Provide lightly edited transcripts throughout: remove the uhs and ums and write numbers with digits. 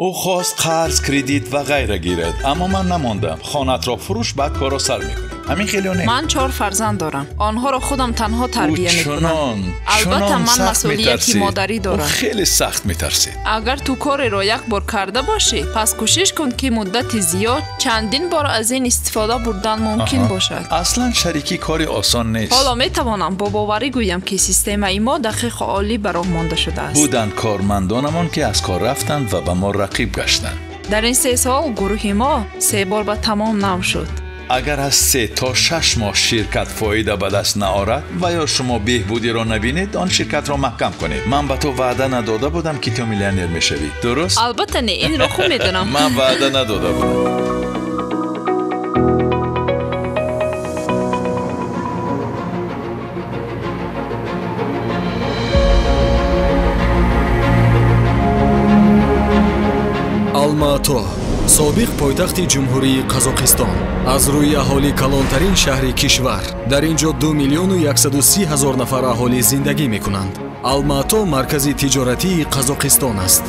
Ӯ хост қарз, кредит ва ғайра гирад, аммо ман намондам. Хонаатро фурӯш, баъд корро сар мекунем. Ҳамин хеле не. Ман 4 фарзанд дорам. Онҳоро худам танҳо тарбия мекунам. Албатта ман масъулияти модарӣ дорам. Ӯ хеле сахт метарсид. Агар ту кореро як бор карда бошӣ, пас кӯшиш кун ки муддати зиёд чандин бор аз ин истифода бурдан мумкин бошад. Аслан шарикӣ кори осон нест. Ҳоло метавонам бо боварӣ гӯям ки системаи мо дақиқ олӣ ба роҳ монда шудааст. Буданд кормандонамон ки аз кор рафтанд ва ба мо рақиб гаштанд. Дар ин 3 сол гурӯҳи мо 3 бор ба тамом нав шуд. Агар аз 3 то 6 моҳ ширкат фоида ба даст наорад ва ё шумо беҳбудиро набинед, он ширкатро маҳкам кунед. Ман ба ту ваъда надода будам ки ту миллионер мешавӣ, дуруст? Албатта не, инро хуб медонам. Ман ваъда надода будам. Алмато, собиқ пойтахти Ҷумҳурии Қазоқистон, аз рӯи аҳолӣ калонтарин шаҳри кишвар. Дар ин ҷо 2 130 000 нафар аҳолӣ зиндагӣ мекунанд. Алмато маркази тиҷоратии Қазоқистон аст.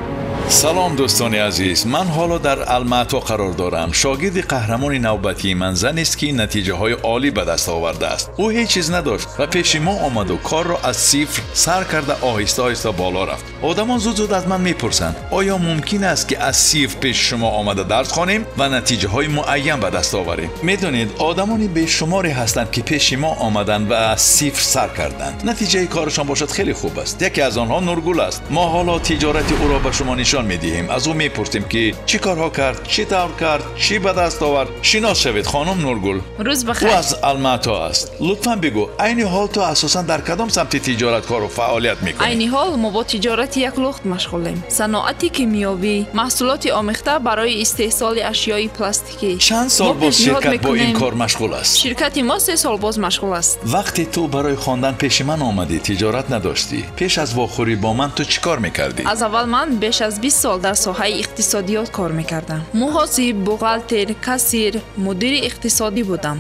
Салом дӯстони азиз, ман ҳоло дар Алмато қарор дорам. Шогирди қаҳрамони навбатии ман занест ки натиҷаҳои олӣ ба даст овардааст. Ӯ ҳеҷ чиз надошт ва пеши мо омаду корро аз сифр сар карда оҳиста оҳиста боло рафт. Одамон зуд-зуд аз ман мепурсанд, оё мумкин аст ки аз сифр пеши шумо омада дарс хонем ва натиҷаҳои муайян ба даст оварем? Медонед, одамони бешуморе ҳастанд ки пеши мо омаданд ва аз сифр сар карданд. Натиҷаи корашон бошад хеле хуб аст. Яке аз онҳо Нургул аст. Мо ҳоло тиҷорати ӯро ба шумо нишон медиҳем. Аз ӯ мепурсем ки чӣ корҳо кард, чӣ тавр кард, чӣ ба даст овард. Шинос шавед, хонум Нургул. Рӯз бахайр. Ӯ аз Алмато аст. Лутфан бигӯ, айни ҳол ту асосан дар кадом самти тиҷорат кору фаъолият мекунӣ? Айни ҳол мо бо тиҷорати як лухт машғулем. Саноати кимиёвӣ, маҳсулоти омехта барои истеҳсоли ашёи пластикӣ. Чанд сол боз ширкат бо ин кор машғул аст? Ширкати мо 3 сол боз машғул аст. Вақте ту барои хондан пеши ман омадӣ, тиҷорат надоштӣ. Пеш аз вохӯрӣ бо ман ту чӣ кор мекардӣ? Аз аввал ман беш аз 20 сол дар соҳаи иқтисодиёт кор мекардам. Муҳосиб, бухгалтер, кассир, мудири иқтисодӣ будам.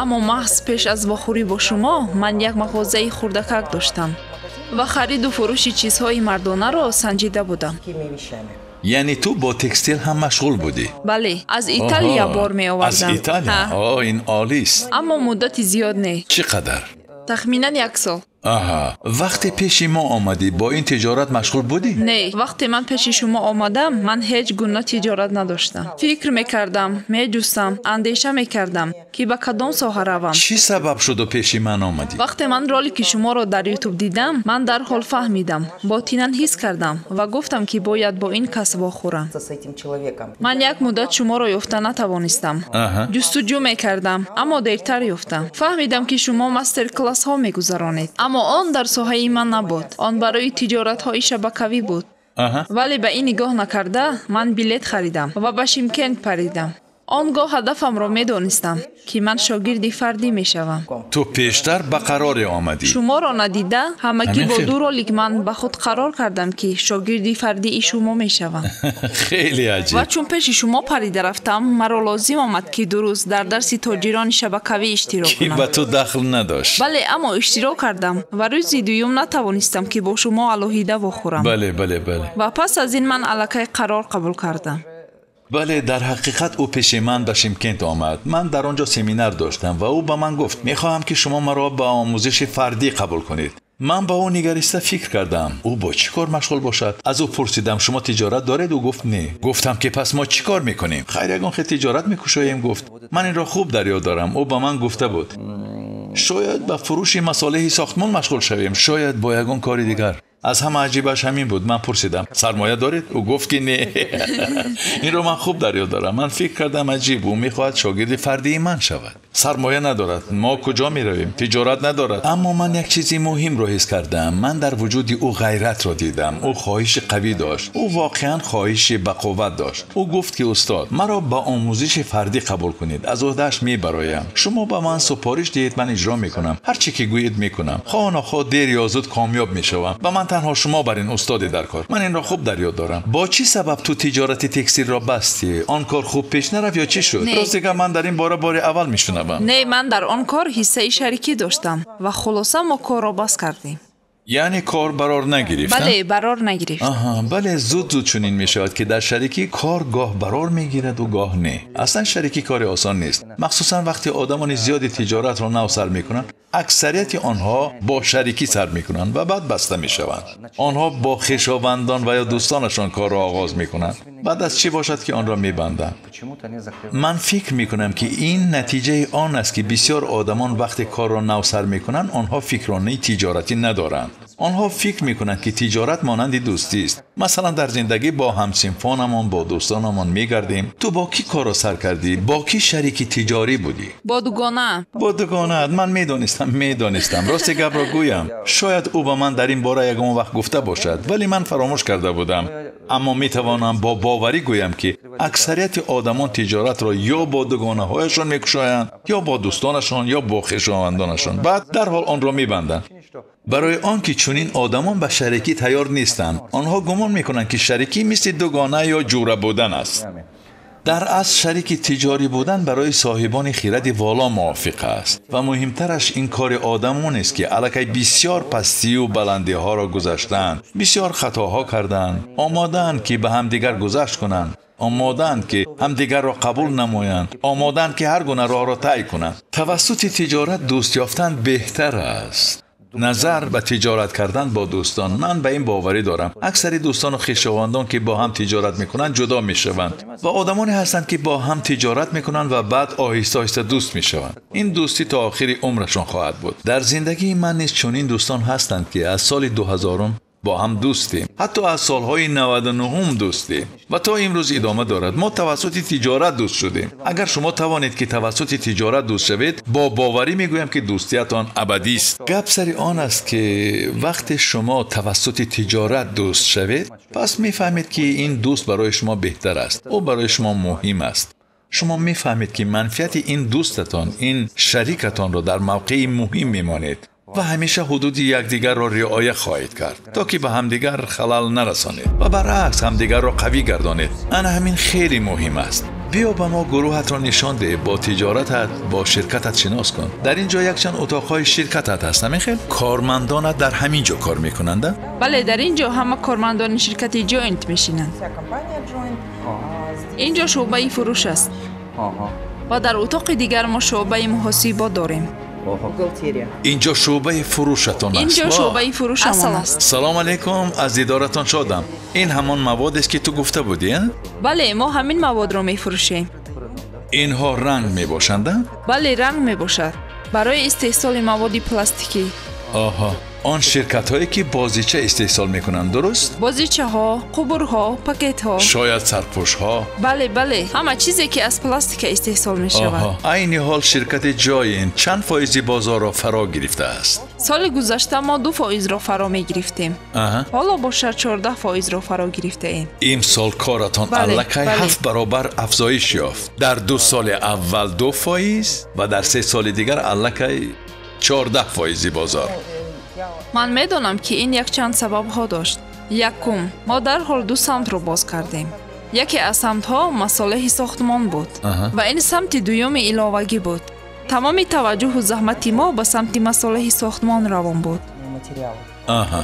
Аммо маҳз пеш аз вохӯрӣ бо шумо ман як мағозаи хурдакак доштам ва хариду фурӯши чизҳои мардонаро санҷида будам. Яъне ту бо текстил ҳам машғул будӣ? Бале, аз Италия бор меовардам. Аз Италия? О, ин олист. Аммо муддати зиёд не. Чӣ қадар? Тахминан 1 сол. Аҳа, вақте пеши мо омадӣ бо ин тиҷорат машғул будӣ? Не, вақте ман пеши шумо омадам, ман ҳеҷ гуна тиҷорат надоштам. Фикр мекардам, меҷустам, андеша мекардам ки ба кадом соҳа равам. Чӣ сабаб шуду пеши ман омадӣ? Вақте ман ролики шуморо дар Ютуб дидам, ман дарҳол фаҳмидам, ботинан ҳис кардам ва гуфтам ки бояд бо ин кас вохӯрам. Ман як муддат шуморо ёфта натавонистам. Ҷустуҷӯ мекардам, аммо дертар ёфтам. Фаҳмидам ки шумо мастер-классҳо мегузаронед. Аммо он дар соҳаи ман набуд. Он барои тиҷоратҳои шабакавӣ буд. Вале ба ин нигоҳ накарда, ман билет харидам ва ба Шимкент паридам. Он гоҳ ҳадафамро медонистам, ки ман шогирди фардӣ мешавам. Ту пештар ба қароре омадӣ. Шуморо надида, ҳамагӣ бо 2 ролик ман ба худ қарор кардам, ки шогирди фардии шумо мешавам. Хеле аҷиб. Ва чун пеши шумо парида рафтам, маро лозим омад, ки 2 рӯз дар дарси тоҷирони шабакавӣ иштирок кунам. Ки ба ту дахл надошт. Бале, аммо иштирок кардам ва рӯзи дуюм натавонистам, ки бо шумо алоҳида вохӯрам. Бале, бале, бале. Ва пас аз ин ман аллакай қарор қабул кардам. Бале, дар ҳақиқат ӯ пеши ман ба Шимкент омад. Ман дар он ҷо семинар доштам ва ӯ ба ман гуфт, мехоҳам ки шумо маро ба омӯзиши фардӣ қабул кунед. Ман ба ӯ нигариста фикр кардам, ӯ бо чӣ кор машғул бошад? Аз ӯ пурсидам, шумо тиҷорат доред? Ӯ гуфт не. Гуфтам ки пас мо чӣ кор мекунем? Хайр, ягон хел тиҷорат мекушоем, гуфт. Ман инро хуб дар ёд дорам. Ӯ ба ман гуфта буд, шояд ба фурӯши масолеҳи сохтмон машғул шавем, шояд бо ягон кори дигар. Аз ҳама аҷибаш ҳамин буд. Ман пурсидам, сармоя доред? Ӯ гуфт ки не. Инро ман хуб дар ёд дорам. Ман фикр кардам, аҷиб, ӯ мехоҳад шогирди фардии ман шавад. Сармоя надорад, мо куҷо меравем? Тиҷорат надорад. Аммо ман як чизи муҳимро ҳис кардам. Ман дар вуҷуди ӯ ғайратро дидам. Ӯ хоҳиши қавӣ дошт. Ӯ воқеан хоҳиши бақувват дошт. Ӯ гуфт ки устод, маро ба омӯзиши фардӣ қабул кунед, аз уҳдааш мебароям. Шумо ба ман супориш диҳед, ман иҷро мекунам. Ҳар чӣ ки гӯед мекунам. Хоҳ нохоҳ, дер ё зуд комёб мешавам. Ба ман танҳо шумо бар ин устоде дар кор. Ман инро хуб дар ёд дорам. Бо чӣ сабаб ту тиҷорати текстилро бастӣ? Он кор хуб пеш нарафт ё чӣ шуд? Рост дигар ман дар ин бора бори аввал мешунавам. Не, ман дар он кор ҳиссаи шарикӣ доштам ва хулоса мо корро бас кардем. Яъне кор барор нагирифт? Бале, барор нагирифт. Аҳа, бале, зуд-зуд чунин мешавад, ки дар шарикӣ кор гоҳ барор мегирад ва гоҳ не. Аслан шарикӣ кори осон нест. Махсусан вақте одамони зиёди тиҷоратро нав сар мекунанд, аксарияти онҳо бо шарикӣ сар мекунанд ва баъд баста мешаванд. Онҳо бо хешовандон ва ё дӯстонашон корро оғоз мекунанд. Баъд аз чӣ бошад, ки онро мебанданд? Ман фикр мекунам, ки ин натиҷаи он аст, ки бисёр одамон вақте корро нав сар мекунанд, онҳо фикронаи тиҷоратӣ надоранд. Онҳо фикр мекунанд, ки тиҷорат монанди дӯстист. Масалан, дар зиндагӣ бо ҳамсинфонамон, бо дӯстонамон мегардем. Ту бо кӣ корро сар кардӣ? Бо кӣ шарики тиҷорӣ будӣ? Бо дугонаам. Бо дугонаат. Ман медонистам. Рости гапро гӯям, шояд ӯ ба ман дар ин бора ягон вақт гуфта бошад, вале ман фаромӯш карда будам. Аммо метавонам бо боварӣ гӯям, ки аксарияти одамон тиҷоратро ё бо дугонаҳояшон мекушоянд, ё бо дӯстонашон, ё бо хешовандонашон. Баъд дарҳол онро мебанданд. Барои он ки чунин одамон ба шарикӣ тайёр нестанд. Онҳо гумон мекунанд, ки шарикӣ мисли дугона ё ҷура будан аст. Дар асл шарики тиҷорӣ будан барои соҳибони хиради воло мувофиқ аст ва муҳимтараш ин кори одамонест, ки аллакай бисёр пастию баландиҳоро гузаштаанд, бисёр хатоҳо карданд, омодаанд, ки ба ҳамдигар гузашт кунанд, омодаанд, ки ҳамдигарро қабул намоянд, омодаанд, ки ҳар гуна роҳро тай кунанд. Тавассути тиҷорат дӯст ёфтан беҳтар аст назар ба тиҷорат кардан бо дӯстон. Ман ба ин боварӣ дорам. Аксари дӯстону хешовандон, ки бо ҳам тиҷорат мекунанд, ҷудо мешаванд ва одамоне ҳастанд, ки бо ҳам тиҷорат мекунанд ва баъд оҳиста-оҳиста дӯст мешаванд. Ин дӯстӣ то охири умрашон хоҳад буд. Дар зиндагии ман низ чунин дӯстон ҳастанд, ки аз соли 2000 бо ҳам дӯстем, ҳатто аз солҳои 99 дӯстем ва то имрӯз идома дорад. Мо тавассути тиҷорат дӯст шудем. Агар шумо тавонед, ки тавассути тиҷорат дӯст шавед, бо боварӣ мегӯям, ки дӯстиятон абадист. Гап сари он аст, ки вақте шумо тавассути тиҷорат дӯст шавед, пас мефаҳмед, ки ин дӯст барои шумо беҳтар аст. Ӯ барои шумо муҳим аст. Шумо мефаҳмед, ки манфиати ин дӯстатон, ин шарикатонро дар мавқеи муҳим мемонед ва ҳамеша ҳудуди якдигарро риоя хоҳед кард, то ки ба ҳамдигар халал нарасонед ва баръакс ҳамдигарро қавӣ гардонед. Ана ҳамин хеле муҳим аст. Биё ба мо гурӯҳатро нишон деҳ, бо тиҷоратат, бо ширкатат шинос кун. Дар ин ҷо якчанд утоқҳои ширкатат ҳаст, ҳамин хел? Кормандонат дар ҳамин ҷо кор мекунанд? Бале, дар ин ҷо ҳама кормандони ширкати Joint мешинанд. Ин ҷо шӯъбаи фурӯш аст ва дар утоқи дигар мо шӯъбаи муҳосибот дорем. Инҷо шӯъбаи фурӯшатон аст. Инҷо шӯъбаи фурӯшамон аст. Салом алейкум, аз дидоратон шодам. Ин ҳамон маводест, ки ту гуфта будӣ? Бале, мо ҳамин маводро мефурӯшем. Инҳо ранг мебошанд? Бале, ранг мебошад барои истеҳсоли маводи пластикӣ. Оҳо, он ширкатҳое, ки бозича истеҳсол мекунанд, дуруст? Бозичаҳо, қубурҳо, пакетҳо, шояд сарпӯшҳо. Бале, бале, ҳама чизе, ки аз пластика истеҳсол мешавад. Оҳо, айни ҳол ширкати Joint чанд фоизи бозорро фаро гирифтааст? Соли гузашта мо 2%-ро фаро мегирифтем. Ҳоло бошад 14%-ро фаро гирифтаем. Имсол коратон аллакай 7 баробар афзоиш ёфт. Дар 2 соли аввал 2% ва дар 3 соли дигар аллакай 14% бозор. Ман медонам, ки ин якчанд сабабҳо дошт. Якум, мо дарҳол 2 самтро боз кардем. Яке аз самтҳо масолеҳи сохтмон буд ва ин самти дуюми иловагӣ буд. Тамоми таваҷҷӯҳу заҳмати мо ба самти масолеҳи сохтмон равон буд.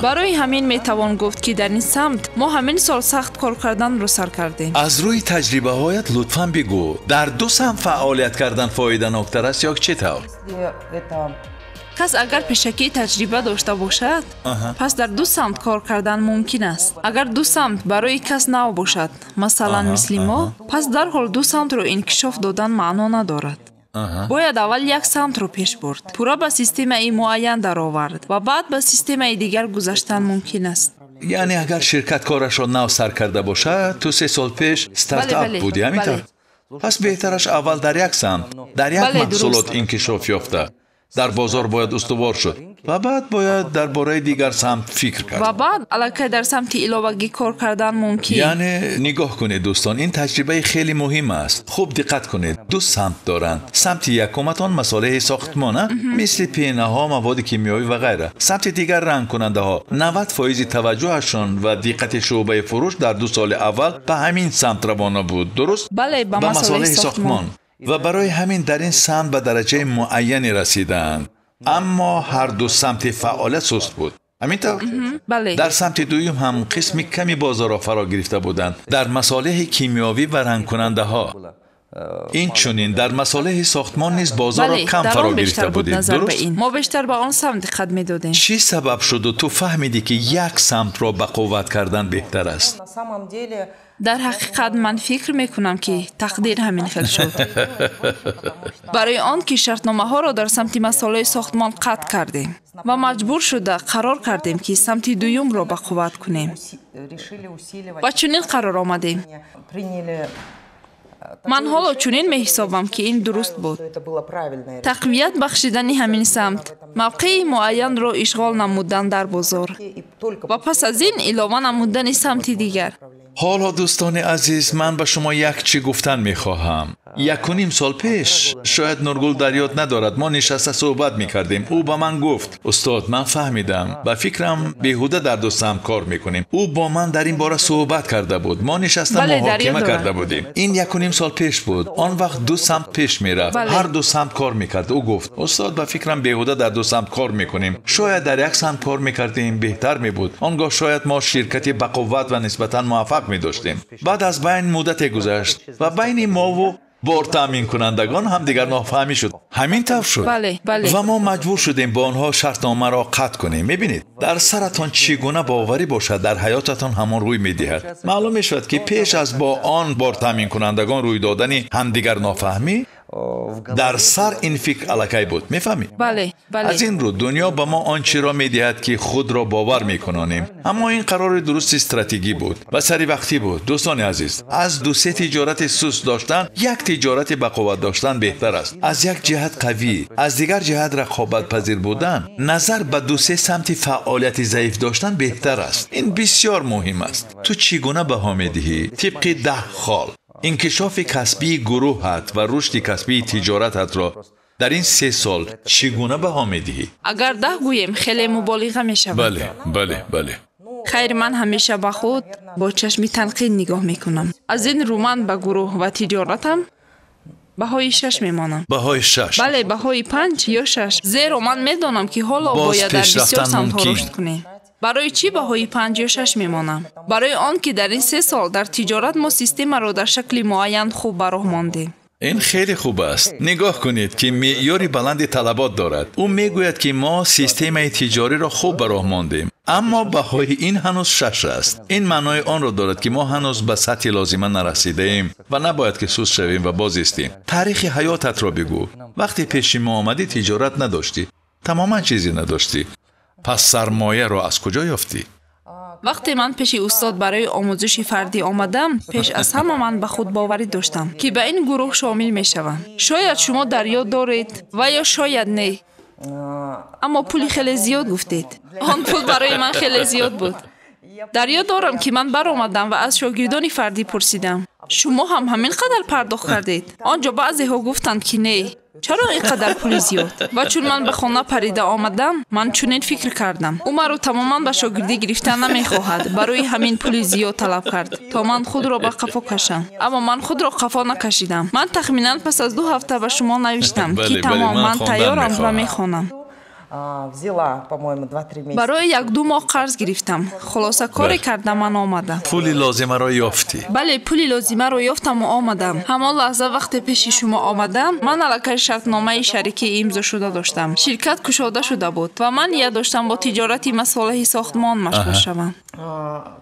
Барои ҳамин метавон гуфт, ки дар ин самт мо ҳамин сол сахт кор карданро сар кардем. Аз рӯи таҷрибаҳоят лутфан бигӯ, дар 2 самт фаъолият кардан фоиданоктар аст ё чӣ тавр? Кас агар пешакӣ таҷриба дошта бошад, пас дар 2 самт кор кардан мумкин аст. Агар 2 самт барои кас нав бошад, масалан мисли мо, пас дарҳол 2 самтро инкишоф додан маъно надорад. Бояд аввал як самтро пеш бурд, пурра ба системаи муайян даровард ва баъд ба системаи дигар гузаштан мумкин аст. Яъне агар ширкат корашро нав сар карда бошад, ту 3 сол пеш стартап будӣ, ҳамин тавр? Пас беҳтараш аввал дар як самт, дар як маҳсулот инкишоф ёфта, дар бозор бояд устувор шуд ва баъд бояд дар бораи дигар самт фикр кард. Ва баъд аллакай дар самти иловагӣ кор кардан мумкин. Яъне нигоҳ кунед дӯстон, ин таҷрибаи хеле муҳим аст. Хуб диққат кунед, 2 самт доранд. Самти якуматон масолеҳи сохтмон, мисли пенаҳо, маводи кимиёвӣ ва ғайра. Самти дигар рангкунандаҳо. 90% таваҷҷӯҳашон ва диққати шӯъбаи фурӯш дар 2 соли аввал ба ҳамин самт равона буд, дуруст? Бале, ба масолеҳи сохтмон. Ва барои ҳамин дар ин самт ба дараҷаи муайяне расидаанд. Аммо ҳар ду самти фаъолият суст буд. Ҳамин тавр? Бале. Дар самти дуюм ҳам қисми ками бозорро фаро гирифта буданд. Дар масолеҳи кимиёвӣ ва рангкунандаҳо. Инчунин дар масолеҳи сохтмон низ бозорро кам фаро гирифта будед. Дуруст? Мо бештар ба он самт диққат медодем. Чӣ сабаб шуду ту фаҳмидӣ ки як самтро ба қувват кардан беҳтар аст? Дар ҳақиқат ман фикр мекунам ки тақдир ҳамин хел шуд. Барои он ки шартномаҳоро дар самти масолеҳи сохтмон қатъ кардем ва маҷбур шуда қарор кардем ки самти дуюмро ба қувват кунем. Ва чунин қарор омадем. Ман ҳоло чунин меҳисобам ки ин дуруст буд. Тақвият бахшидани ҳамин самт, мавқеи муайянро ишғол намудан дар бозор ва пас аз ин илова намудани самти дигар. Ҳоло дӯстони азиз, ман ба шумо як чӣ гуфтан мехоҳам. 1.5 сол пеш, шояд Нургул дар ёд надорад, мо нишаста суҳбат мекардем. Ӯ ба ман гуфт: устод, ман фаҳмидам, ба фикрам беҳуда дар ду самт кор мекунем. Ӯ бо ман дар ин бора суҳбат карда буд. Мо нишаста муҳокима карда будем. Ин 1.5 сол пеш буд. Он вақт ду самт пеш мерафт, ҳар ду самт кор мекард. Ӯ гуфт: устод, ба фикрам беҳуда дар ду самт кор мекунем. Шояд дар як самт кор мекардем, беҳтар мебуд. Он гоҳ шояд мо ширкати бақувват ва нисбатан муваффақ медоштем. Баъд аз байн муддате гузашт ва байни мову бортаъминкунандагон ҳамдигар нофаҳмӣ шуд. Ҳамин тавр шуд. Бале, бале. Ва мо маҷбур шудем бо онҳо шартномаро қатъ кунем. Мебинед, дар саратон чӣ гуна боварӣ бошад, дар ҳаётатон ҳамон рӯй медиҳад. Маълум мешавад ки пеш аз бо он бортаъминкунандагон рӯй додани ҳамдигар нофаҳмӣ, дар сар ин фикр аллакай буд. Мефаҳмед? Бале, бале. Аз ин рӯ дунё ба мо он чиро медиҳад ки худро бовар мекунонем. Аммо ин қарори дурусти стратегӣ буд ва сари вақтӣ буд. Дӯстони азиз, аз ду-се тиҷорати суст доштан як тиҷорати бақувват доштан беҳтар аст. Аз як ҷиҳат қавӣ, аз дигар ҷиҳат рақобатпазир будан назар ба ду-се самти фаъолияти заиф доштан беҳтар аст. Ин бисёр муҳим аст. Ту чӣ гуна баҳо медиҳӣ? Тибқи 10 хол инкишофи касбии гурӯҳат ва рушди касбии тиҷорататро дар ин 3 сол чӣ гуна баҳо медиҳӣ? Агар 10 гӯем, хеле муболиға мешавад. Бале, бале, бале. Хайр, ман ҳамеша ба худ бо чашми танқид нигоҳ мекунам. Аз ин рӯ ман ба гурӯҳ ва тиҷоратам баҳои 6 мемонам. Баҳои 6? Бале, баҳои 5 ё 6. Зеро ман медонам ки ҳоло бояд дар бисёр самтҳо рушд кунем. Барои чӣ баҳои 5 ё 6 мемонам? Барои он ки дар ин 3 сол дар тиҷорат мо системаро дар шакли муайян хуб ба роҳ мондем. Ин хеле хуб аст. Нигоҳ кунед ки меъёри баланди талабот дорад. Ӯ мегӯяд ки мо системаи тиҷориро хуб ба роҳ мондем, аммо баҳои ин ҳанӯз 6 аст. Ин маънои онро дорад ки мо ҳанӯз ба сатҳи лозима нарасидаем ва набояд ки суст шавем ва боз истем. Таърихи ҳаётатро бигӯ. Вақте пеши мо омадӣ тиҷорат надоштӣ, тамоман чизе надоштӣ. Пас сармояро аз куҷо ёфтӣ? Вақте ман пеши устод барои омӯзиши фардӣ омадам, пеш аз ҳама ман ба худ боварӣ доштам ки ба ин гурӯҳ шомил мешавам. Шояд шумо дар ёд доред ва ё шояд не, аммо пули хеле зиёд гуфтед. Он пул барои ман хеле зиёд буд. Дар ёд дорам ки ман баромадам ва аз шогирдони фардӣ пурсидам: шумо ҳам ҳамин қадар пардохт кардед? Он ҷо баъзеҳо гуфтанд ки не, чаро ин қадар пули зиёд? Ва чун ман ба хона парида омадам, ман чунин фикр кардам: ӯ маро тамоман ба шогирдӣ гирифтан намехоҳад, барои ҳамин пули зиёд талаб кард то ман худро ба қафо кашам. Аммо ман худро қафо накашидам. Ман тахминан пас аз 2 ҳафта ба шумо навиштам ки тамом, ман тайёрам ва мехонам. Барои 1-2 моҳ қарз гирифтам. Хулоса коре кардам, ман омадам. Пули лозимаро ёфтӣ? Бале, пули лозимаро ёфтаму омадам. Ҳамон лаҳза вақте пеши шумо омадам, ман аллакай шартномаи шарикӣ имзо шуда доштам. Ширкат кушода шуда буд ва ман ният доштам бо тиҷорати масолеҳи сохтмон машғул шавам.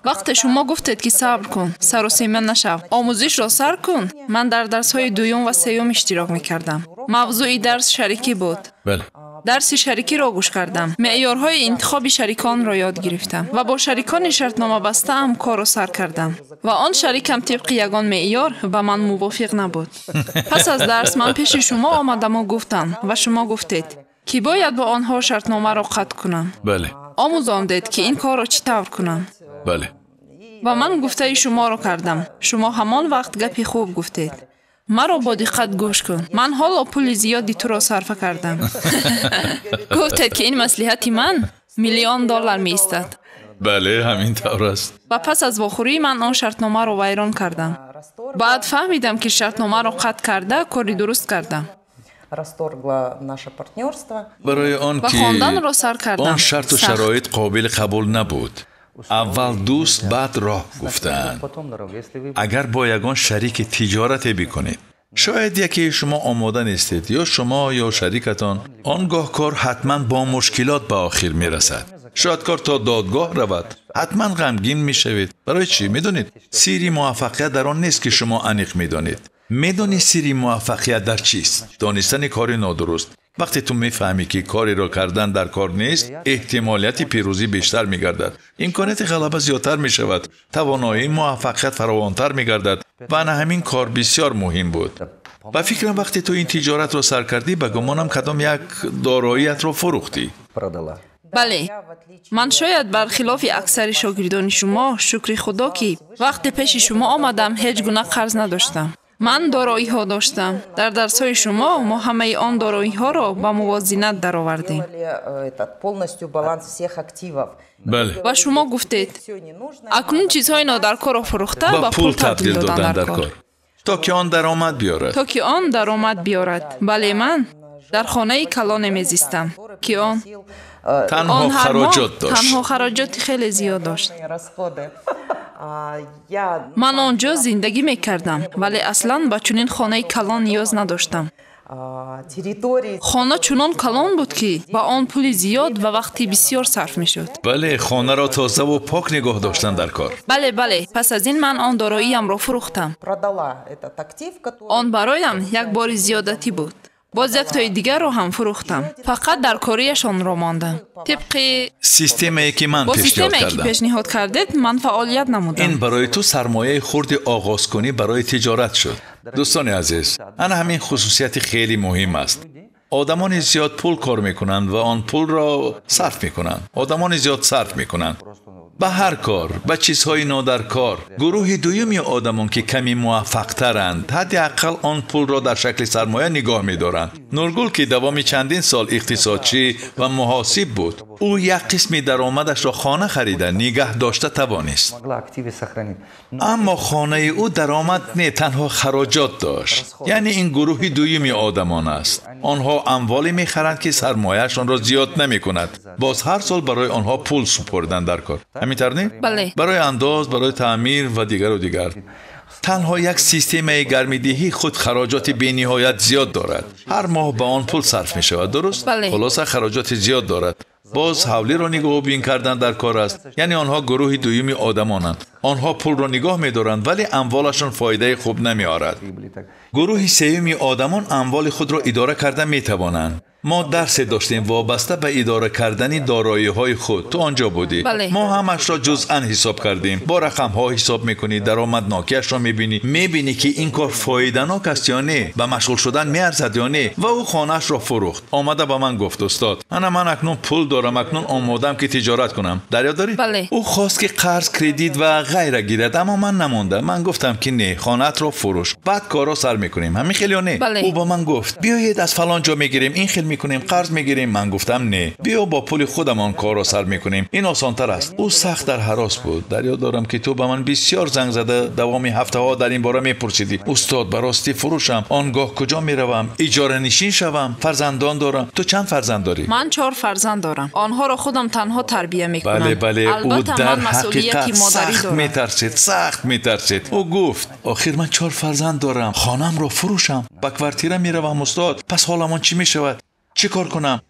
Вақте шумо гуфтед ки сабр кун, саросема нашав, омӯзишро сар кун, ман дар дарсҳои дуюм ва сеюм иштирок мекардам. Мавзӯи дарс шарикӣ буд. Дарси шарикиро гӯш кардам, меъёрҳои интихоби шариконро ёд гирифтам ва бо шарикони шартнома бастаам корро сар кардам. Ва он шарикам тибқи ягон меъёр ба ман мувофиқ набуд. Пас аз дарс ман пеши шумо омадаму гуфтам ва шумо гуфтед ки бояд бо онҳо шартномаро қатъ кунам. Бале. Омӯзондед ки ин корро чӣ тавр кунам. Бале. Ва ман гуфтаи шуморо кардам. Шумо ҳамон вақт гапи хуб гуфтед. Маро бо диққат гӯш кун. Ман ҳоло пули зиёди туро сарфа кардам. Гуфтед ки ин маслиҳати ман $1 миллион меистад. Бале, ҳамин тавр аст. Ва пас аз вохӯрии ман он шартномаро вайрон кардам. Баъд фаҳмидам ки шартномаро қатъ карда кори дуруст кардам. Расторгла наше партнерство. Барои он ва ки хонданро сар кардам. Он шарту Сахт. шароит қобили қабул набуд. Аввал дӯст, баъд роҳ гуфтаанд. Агар бо ягон шарики тиҷорате бикунед, шояд якеи шумо омода нестед, ё шумо ё шарикатон, он гоҳ кор ҳатман бо мушкилот ба охир мерасад. Шояд кор то додгоҳ равад, ҳатман ғамгин мешавед. Барои чӣ? Медонед, сирри муваффақият дар он нест, ки шумо аниқ медонед. Медонӣ сирри муваффақият дар чист? Донистани кори нодуруст. Вақте ту мефаҳмӣ, ки кореро кардан дар кор нест, эҳтимолияти пирӯзӣ бештар мегардад, имконияти ғалаба зиёдтар мешавад, тавоноии муваффақият фаровонтар мегардад. Ва ана ҳамин кор бисёр муҳим буд. Ба фикрам, вақте ту ин тиҷоратро сар кардӣ, ба гумонам кадом як дороиятро фурӯхтӣ. Бале, ман шояд бархилофи аксари шогирдони шумо, шукри Худо, ки вақте пеши шумо омадам, ҳеҷ гуна қарз надоштам. Ман дороиҳо доштам. Дар дарсҳои шумо мо ҳамаи он дороиҳоро ба мувозинат даровардем. Делали этот полностью баланс всех активов. Бале. Ва шумо гуфтед, акнун чизҳои нодаркорро фурӯхта ба пул табдил додан дар кор, то ки он даромад биёрад. То ки он даромад биёрад. Бале, ман дар хонаи калоне мезистам, ки он танҳо он ҳар моҳ хароҷот дошт. Танҳо хароҷоти хеле зиёд дошт. Расходы. Я Ман он ҷо зиндагӣ мекардам, вале аслан ба чунин хонаи калон ниёз надоштам. Территории Хона чунон калон буд, ки ба он пули зиёд ва вақти бисёр сарф мешуд. Бале, хонаро тозаву пок нигоҳ доштан дар кор. Бале, пас аз ин ман он дороиямро фурӯхтам. Продала этот актив, который Он бароям як бори зиёдатӣ буд. Боз яктои дигарро ҳам фурӯхтам, фақат дар кориашонро мондам. Тибқи системае, ки ман бо пешниҳод системае, ки кардам, пешниҳод кардед, ман фаъолият намудам. Ин барои ту сармояи хурди оғозкунӣ барои тиҷорат шуд. Дӯстони азиз, ана ҳамин хусусияти хеле муҳим аст. Одамони зиёд пул кор мекунанд ва он пулро сарф мекунанд. Одамони зиёд сарф мекунанд ба ҳар кор, ба чизҳои нодаркор. Гурӯҳи дуюми одамон, ки каме муваффақтаранд, ҳадди ақал он пулро дар шакли сармоя нигоҳ медоранд. Нургул, ки давоми чандин сол иқтисодчӣ ва муҳосиб буд, ӯ як қисми даромадашро хона харида нигаҳ дошта тавонист. Могла активы сохранить. Аммо хонаи ӯ даромад не, танҳо хароҷот дошт. Яъне ин гурӯҳи дуюми одамон аст. Онҳо амволе мехаранд, ки сармояашонро зиёд намекунад. Боз ҳар сол барои онҳо пул супурдан дар кор. Ҳамин тавр не? Бале. Барои андоз, барои таъмир ва дигару дигар. Танҳо як системаи гармидиҳӣ худ хароҷоти бениҳоят зиёд дорад. Ҳар моҳ ба он пул сарф мешавад, дуруст? Бале. Хулоса, хароҷоти зиёд дорад. Боз ҳавлиро нигоҳубин кардан дар кор аст. Яъне онҳо гурӯҳи дуюми одамонанд. Онҳо пулро нигоҳ медоранд, вале амволашон фоидаи хуб намеорад. Прибыли так. Гурӯҳи сеюми одамон амволи худро идора карда метавонанд. Мо дарсе доштем вобаста ба идора кардани дороиҳои худ. Ту он ҷо будӣ. Бале. Мо ҳамашро ҷузъан ҳисоб кардем. Бо рақамҳо ҳисоб мекунӣ, даромаднокиашро мебинӣ, мебинӣ, ки ин кор фоиданок аст ё не, ба машғул шудан меарзад ё не. Ва ӯ хонаашро фурӯхт. Омада ба ман гуфт: устод, ана ман акнун пул дорам, акнун омодам, ки тиҷорат кунам. Дар ёд дорӣ? Бале. Ӯ хост, ки қарз, кредит ва ғайра гирад, аммо ман намондам. Ман гуфтам, ки не, хонаатро фурӯш, баъд корро сар мекунем. Ҳамин хел ё не? Бале. Ӯ ба ман гуфт: биёед, аз фалон ҷо мегирем, ин хел мекунем, қарз мегирем. Ман гуфтам: не, биё, бо пули худамон корро сар мекунем, ин осонтар аст. Ӯ сахт дар ҳарос буд. Дар ёд дорам, ки ту ба ман бисёр занг зада, давоми ҳафтаҳо дар ин бора мепурсидӣ: устод, ба ростӣ фурӯшам, он гоҳ куҷо меравам, иҷоранишин шавам, фарзандон дорам. Ту чанд фарзанд дорӣ? Ман чор фарзанд дорам. Онҳоро худам танҳо тарбия мекунам. Бале, ӯ Албатта, дар ман масъулияти ҳақиқат модарӣ сахт дорам. метарсид, сахт метарсид. Ӯ гуфт: охир ман чор фарзанд дорам, хонаамро фурӯшам, ба квартира меравам, устод, пас ҳоламон чӣ мешавад, чӣ кор кунам?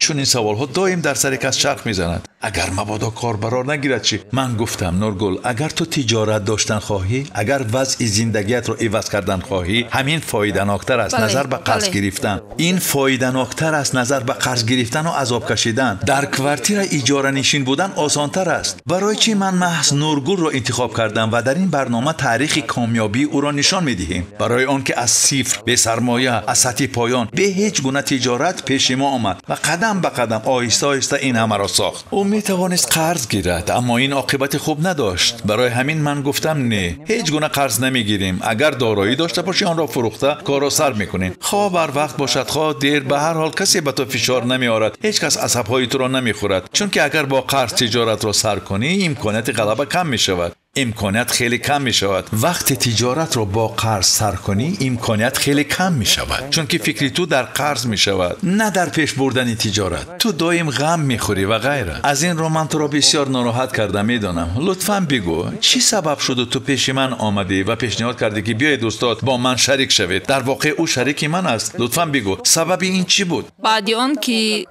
Чунин саволҳо доим дар сари кас чарх мезанад. Агар мабодо кор барор нагирад чӣ? Ман гуфтам: Нургул, агар ту тиҷорат доштан хоҳӣ, агар вазъи зиндагиятро иваз кардан хоҳӣ, ҳамин фоиданоктар аст назар ба қарз гирифтан. Ин фоиданоктар аст назар ба қарз гирифтану азоб кашидан. Дар квартира иҷоранишин будан осонтар аст. Барои чӣ ман маҳз Нургулро интихоб кардам ва дар ин барнома таърихи комёбии ӯро нишон медиҳем? Барои он ки аз сифр, бесармоя, аз сатҳи поён, бе ҳеҷ гуна тиҷорат пеши мо омад ва қадам ба қадам, оҳиста оҳиста ин ҳамаро сохт. Ӯ метавонист қарз гирад, аммо ин оқибати хуб надошт. Барои ҳамин ман гуфтам: не, ҳеҷ гуна қарз намегирем. Агар дороӣ дошта бошӣ, онро фурӯхта корро сар мекунем. Хоҳ бар вақт бошад, хоҳ дер, ба ҳар ҳол касе ба ту фишор намеорад, ҳеҷ кас асабҳои туро намехӯрад. Чунки агар бо қарз тиҷоратро сар кунӣ, имконияти ғалаба кам мешавад. Имконият хеле кам мешавад. Вақте тиҷоратро бо қарз сар кунӣ, имконият хеле кам мешавад, чунки фикри ту дар қарз мешавад, на дар пеш бурдани тиҷорат. Ту доим ғам мехӯрӣ ва ғайра. Аз ин рӯ ман туро бисёр нороҳат карда медонам. Лутфан бигӯ, чӣ сабаб шуд ту пеши ман омадӣ ва пешниҳод кардӣ ки биёед устод бо ман шарик шавед? Дар воқеъ ӯ шарики ман аст. Лутфан бигӯ, сабаби ин чӣ буд? Баъди он ки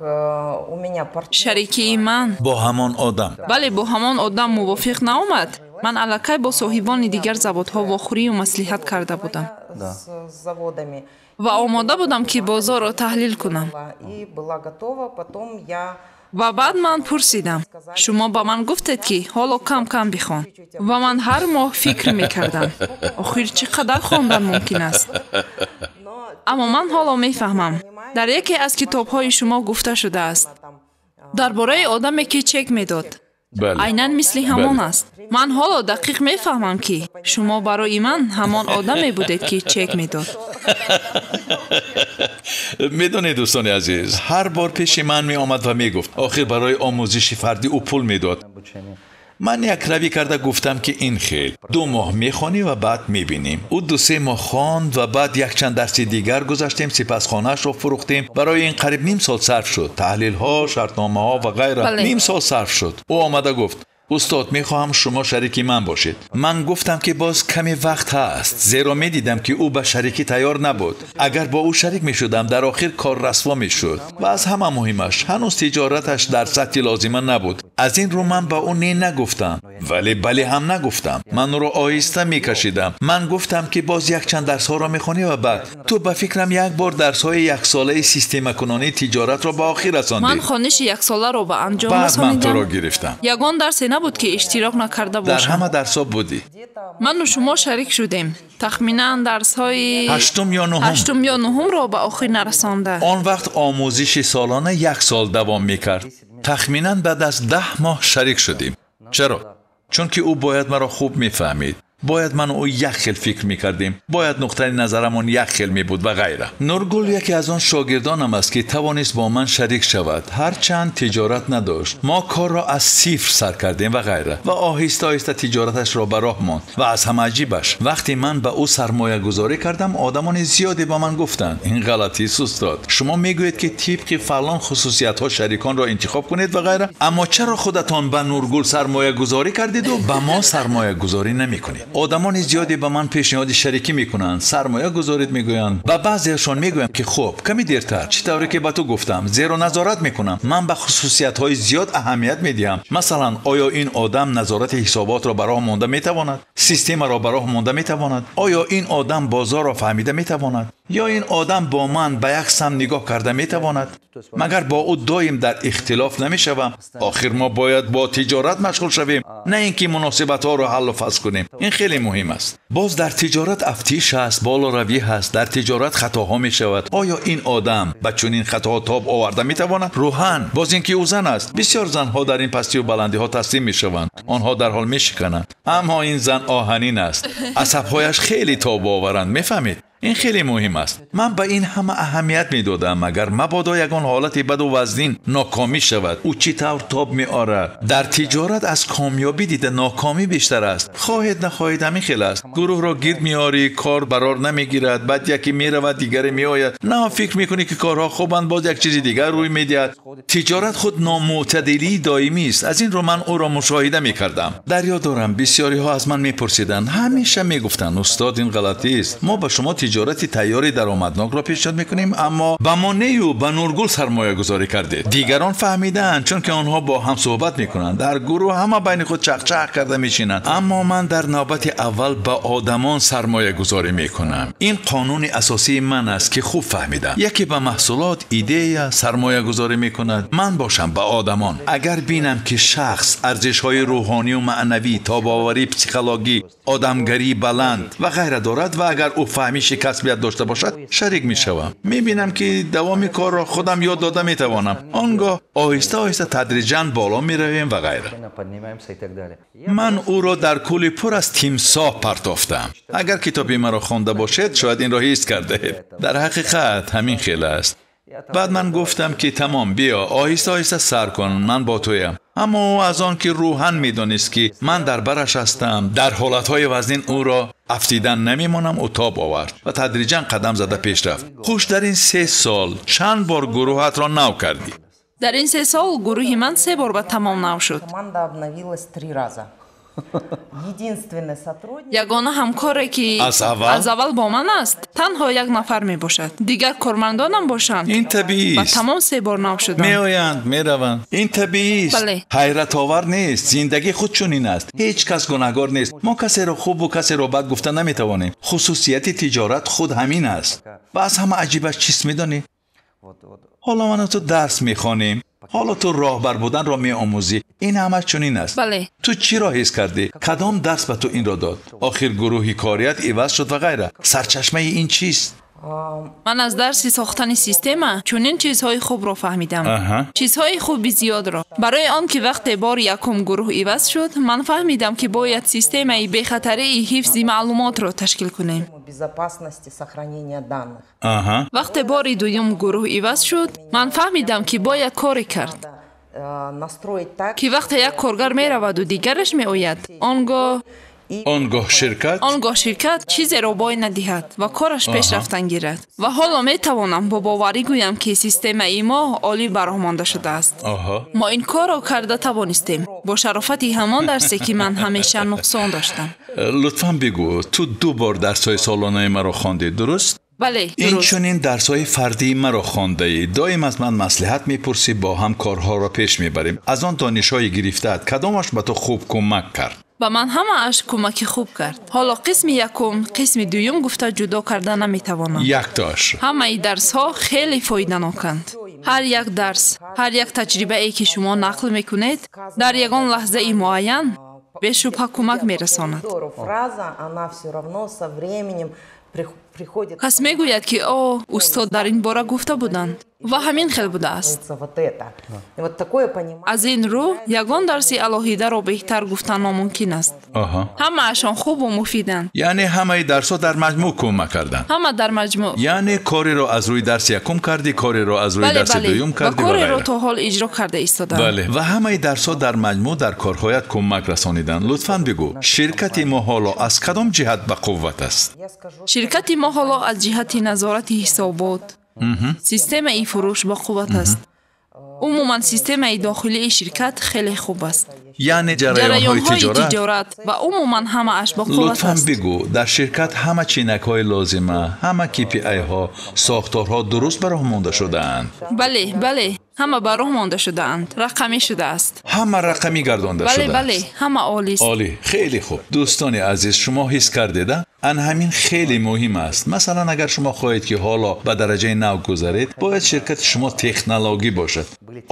шарикии ман бо ҳамон одам, бале, бо ҳамон одам мувофиқ наомад, ман аллакай бо соҳибони дигар заводҳо вохӯрию маслиҳат карда будам ва омода будам ки бозорро таҳлил кунам. Ва баъд ман пурсидам, шумо ба ман гуфтед ки ҳоло кам-кам бихон. Ва ман ҳар моҳ фикр мекардам, охир чӣ қадар хондан мумкин аст? Аммо ман ҳоло мефаҳмам. Дар яке аз китобҳои шумо гуфта шудааст дар бораи одаме ки чек медод. Айнан мисли ҳамон аст. Ман ҳоло дақиқ мефаҳмам ки шумо барои ман ҳамон одаме будед ки чек медод. Медонед дӯстони азиз, ҳар бор пеши ман меомад ва мегуфт охир барои омӯзиши фардӣ ӯ пул медод. Ман якравӣ карда гуфтам ки ин хел 2 моҳ мехонӣ ва баъд мебинем. Ӯ 2-3 моҳ хонд ва баъд якчанд дарси дигар гузаштем, сипас хонаашро фурӯхтем. Барои ин қариб ним сол сарф шуд. Таҳлилҳо, шартномаҳо ва ғайра ним сол сарф шуд. Ӯ омада гуфт устод, мехоҳам шумо шарики ман бошед. Ман гуфтам ки боз каме вақт ҳаст, зеро медидам ки ӯ ба шарикӣ тайёр набуд. Агар бо ӯ шарик мешудам, дар охир кор расво мешуд. Ва аз ҳама муҳимаш, ҳанӯз тиҷораташ дар сатҳи лозима набуд. Аз ин рӯ ман ба ӯ не нагуфтам, вале бале ҳам нагуфтам. Ман ӯро оҳиста мекашидам. Ман гуфтам ки боз якчанд дарсҳоро мехонӣ ва баъд ту ба фикрам як бор дарсҳои яксолаи системакунонии тиҷоратро ба охир расондӣ. Ман хониши яксоларо ба анҷом расонидам. Баъд ман туро гирифтам. Ягон дарсе набуд ки иштирок накарда бошам. Дар ҳама дарсҳо будӣ. Ману шумо шарик шудем. Тахминан дарсҳои ҳаштум ё нуҳум, ҳаштум ё нуҳумро ба охир нарасонда. Он вақт омӯзиши солона 1 сол давом мекард. Тахминан баъд аз 10 моҳ шарик шудем. Чаро? Чунки ӯ бояд маро хуб мефаҳмид. Бояд ман ӯ як хел фикр мекардем, бояд нуқтаи назарамон як хел мебуд ва ғайра. Нургул яке аз он шогирдонам аст ки тавонист бо ман шарик шавад, ҳарчанд тиҷорат надошт. Мо корро аз сифр сар кардем ва ғайра ва оҳиста оҳиста тиҷораташро ба роҳ монд. Ва аз ҳама аҷибаш, вақте ман ба ӯ сармоягузорӣ кардам, одамони зиёде ба ман гуфтанд ин ғалатист устод, шумо мегӯед ки тибқи фалон хусусиятҳо шариконро интихоб кунед ва ғайра, аммо чаро худатон ба Нургул сармоягузорӣ кардиду ба мо сармоягузорӣ намекунед? Одамони зиёде ба ман пешниҳоди шарикӣ мекунанд, сармоя гузоред мегӯянд. Ба баъзеашон мегӯям ки хуб, каме дертар, чӣ тавре ки ба ту гуфтам, зеро назорат мекунам. Ман ба хусусиятҳои зиёд аҳамият медиҳам. Масалан, оё ин одам назорати ҳисоботро ба роҳ монда метавонад? Системаро ба роҳ монда метавонад? Оё ин одам бозорро фаҳмида метавонад? Ё ин одам бо ман ба як самт нигоҳ карда метавонад? Магар бо ӯ доим дар ихтилоф намешавам? Охир мо бояд бо тиҷорат машғул шавем, на ин ки муносибатҳоро ҳаллу фасл кунем. Ин хеле муҳим аст. Боз дар тиҷорат афтиш ҳаст, болоравӣ ҳаст, дар тиҷорат хатоҳо мешавад. Оё ин одам ба чунин хатоҳо тоб оварда метавонад? Рӯҳан, боз ин ки ӯ зан аст. Бисёр занҳо дар ин пастию баландиҳо таслим мешаванд, онҳо дар ҳол мешикананд. Аммо ин зан оҳанин аст, асабҳояш хеле тобоваранд, мефаҳмед? Ин хеле муҳим аст. Ман ба ин ҳама аҳамият медодам, агар мабодо ягон ҳолати баду вазнин нокомӣ шавад, ӯ чӣ тавр тоб меорад. Дар тиҷорат аз комёбӣ дида нокомӣ бештар аст. Хоҳед нахоҳед ҳамин хел аст. Гурӯҳро гирд меорӣ, кор барор намегирад, баъд яке меравад, дигаре меояд. На фикр мекунӣ ки корҳо хубанд, боз як чизи дигар рӯй медиҳад. Тиҷорат худ номӯътадилии доимӣ аст. Аз ин рӯ ман ӯро мушоҳида мекардам. Дар ёд дорам бисёриҳо аз ман мепурсиданд, ҳамеша мегуфтанд устод ин ғалатист, мо ба шумо тиҷорати тайёри даромаднокро пешниҳод мекунем, аммо ба мо нею ба Нургул сармоягузорӣ кардед. Дигарон фаҳмидаанд, чунки онҳо бо ҳам суҳбат мекунанд. Дар гурӯҳ ҳама байни худ чақчақ карда мешинанд, аммо ман дар навбати аввал ба одамон сармоягузорӣ мекунам. Ин қонуни асосии ман аст ки хуб фаҳмидам. Яке ба маҳсулот, идея сармоягузорӣ мекунад, ман бошам ба одамон. Агар бинам ки шахс арзишҳои рӯҳонию маънавӣ, тобоварӣ, психологӣ, одамгарии баланд ва ғайра дорад ва агар ӯ фаҳмиши касбият дошта бошад, шарик мешавам. Мебинам ки давоми корро худам ёд дода метавонам. Он гоҳ оҳиста оҳиста тадриҷан боло меравем ва ғайра. Ман ӯро дар кӯли пур аз тимсоҳ партофтам. Агар китоби маро хонда бошед, шояд инро ҳис кардаед. Дар ҳақиқат ҳамин хел аст. Баъд ман гуфтам, ки тамом, биё, оҳиста оҳиста сар кун, ман бо туям. Аммо ӯ аз он ки рӯҳан медонист, ки ман дар бараш ҳастам, дар ҳолатҳои вазнин ӯро афтидан намемонам, ӯ тоб овард ва тадриҷан қадам зада пеш рафт. Хуш, дар ин 3 сол чанд бор гурӯҳатро нав кардӣ? Дар ин 3 сол гурӯҳи ман 3 бор ба тамом нав шуд. Команда обновилась 3 раза. Единственный сотрудник... Ягона ҳамкоре, ки аз аввал бо ман аст, танҳо як нафар мебошад. Дигар кормандонам бошанд. Ин табиист. Ба тамом 3 бор нав шуданд. Меоянд, мераванд. Ин табиист. Бале. Ҳайратовар нест. Зиндагӣ худ чунин аст. Ҳеҷ кас гунаҳгор нест. Мо касеро хубу касеро бад гуфта наметавонем. Хусусияти тиҷорат худ ҳамин аст. Ва аз ҳама аҷибаш чист медонӣ? Ҳоло ману ту дарс мехонем. Ҳоло ту роҳбар буданро меомӯзӣ. Ин ҳама чунин аст. Бале. Ту чиро ҳис кардӣ? Кадом дарс ба ту инро дод? Охир гурӯҳи корият иваз шуд ва ғайра. Сарчашмаи ин чист? Ман аз дарси сохтани система чунин чизҳои хубро фаҳмидам. Чизҳои хуби зиёдро. Барои он ки вақте бори якум гурӯҳ иваз шуд, ман фаҳмидам, ки бояд системаи бехатарии ҳифзи маълумотро ташкил кунем. Вақте бори дуюм гурӯҳ иваз шуд, ман фаҳмидам, ки бояд коре кард, ки вақте як коргар мераваду дигараш меояд, он гоҳ ширкат чизеро бой надиҳад ва кораш пеш рафтан гирад. Ва ҳоло метавонам бо боварӣ гӯям, ки системаи мо олӣ бароҳ монда шудааст. Мо ин корро карда тавонистем бо шарофати ҳамон дарсе, ки ман ҳамеша нуқсон доштам. Лутфан бигӯ, ту 2 бор дарсҳои солонаи маро хондӣ, дуруст? Бале, дуруст. Инчунин дарсҳои фардии маро хондаӣ. Доим аз ман маслиҳат мепурсӣ, бо ҳам корҳоро пеш мебарем. Аз он донишҳои гирифтаат кадомаш ба ту хуб кӯмак кард? Ба ман ҳамааш кӯмаки хуб кард. Ҳоло қисми якум, қисми дуюм гуфта ҷудо карда наметавонам. Яктоаш. Ҳамаи дарсҳо хеле фоиданоканд. Ҳар як дарс, ҳар як таҷрибае, ки шумо нақл мекунед, дар ягон лаҳзаи муайян бешубҳа кӯмак мерасонад. Кас мегӯяд, ки о, устод дар ин бора гуфта буданд ва ҳамин хел будааст. Аз ин рӯ ягон дарси алоҳидаро беҳтар гуфтан номумкин аст. Ҳамаашон хубу муфиданд. Яъне ҳамаи дарсҳо дар маҷмӯъ кӯмак карданд. Ҳама дар маҷмӯъ. Яъне кореро аз рӯи дарси якум кардӣ, кореро аз рӯи дарси дуюм кардӣ ва кореро то ҳол иҷро карда истодам. Бале, ва ҳамаи дарсҳо дар маҷмӯъ дар корҳоят кӯмак расониданд. Лутфан бигӯ, ширкати мо ҳоло аз кадом ҷиҳат ба қувват аст? Ширкати мо ҳоло аз ҷиҳати назорати ҳисобот, системаи фурӯш бо қувват аст. Умуман системаи дохилии ширкат хеле хуб аст. Яъне ҷараёнҳои тиҷорат ва умуман ҳамааш бо қувват аст. Лутфан бигӯ, дар ширкат ҳама чинакҳои лозима, ҳама KPI-ҳо, сохторҳо дуруст ба роҳ монда шудаанд? Бале, бале, ҳама ба роҳ монда шудаанд. Рақамӣ шудааст. Ҳама рақамӣ гардонда шудааст. Бале, бале, ҳама олист. Олӣ, хеле хуб. Дӯстони азиз, шумо ҳис кардед, ан ҳамин хеле муҳим аст. Масалан, агар шумо хоҳед, ки ҳоло ба дараҷаи нав гузаред, бояд ширкати шумо технологӣ бошад.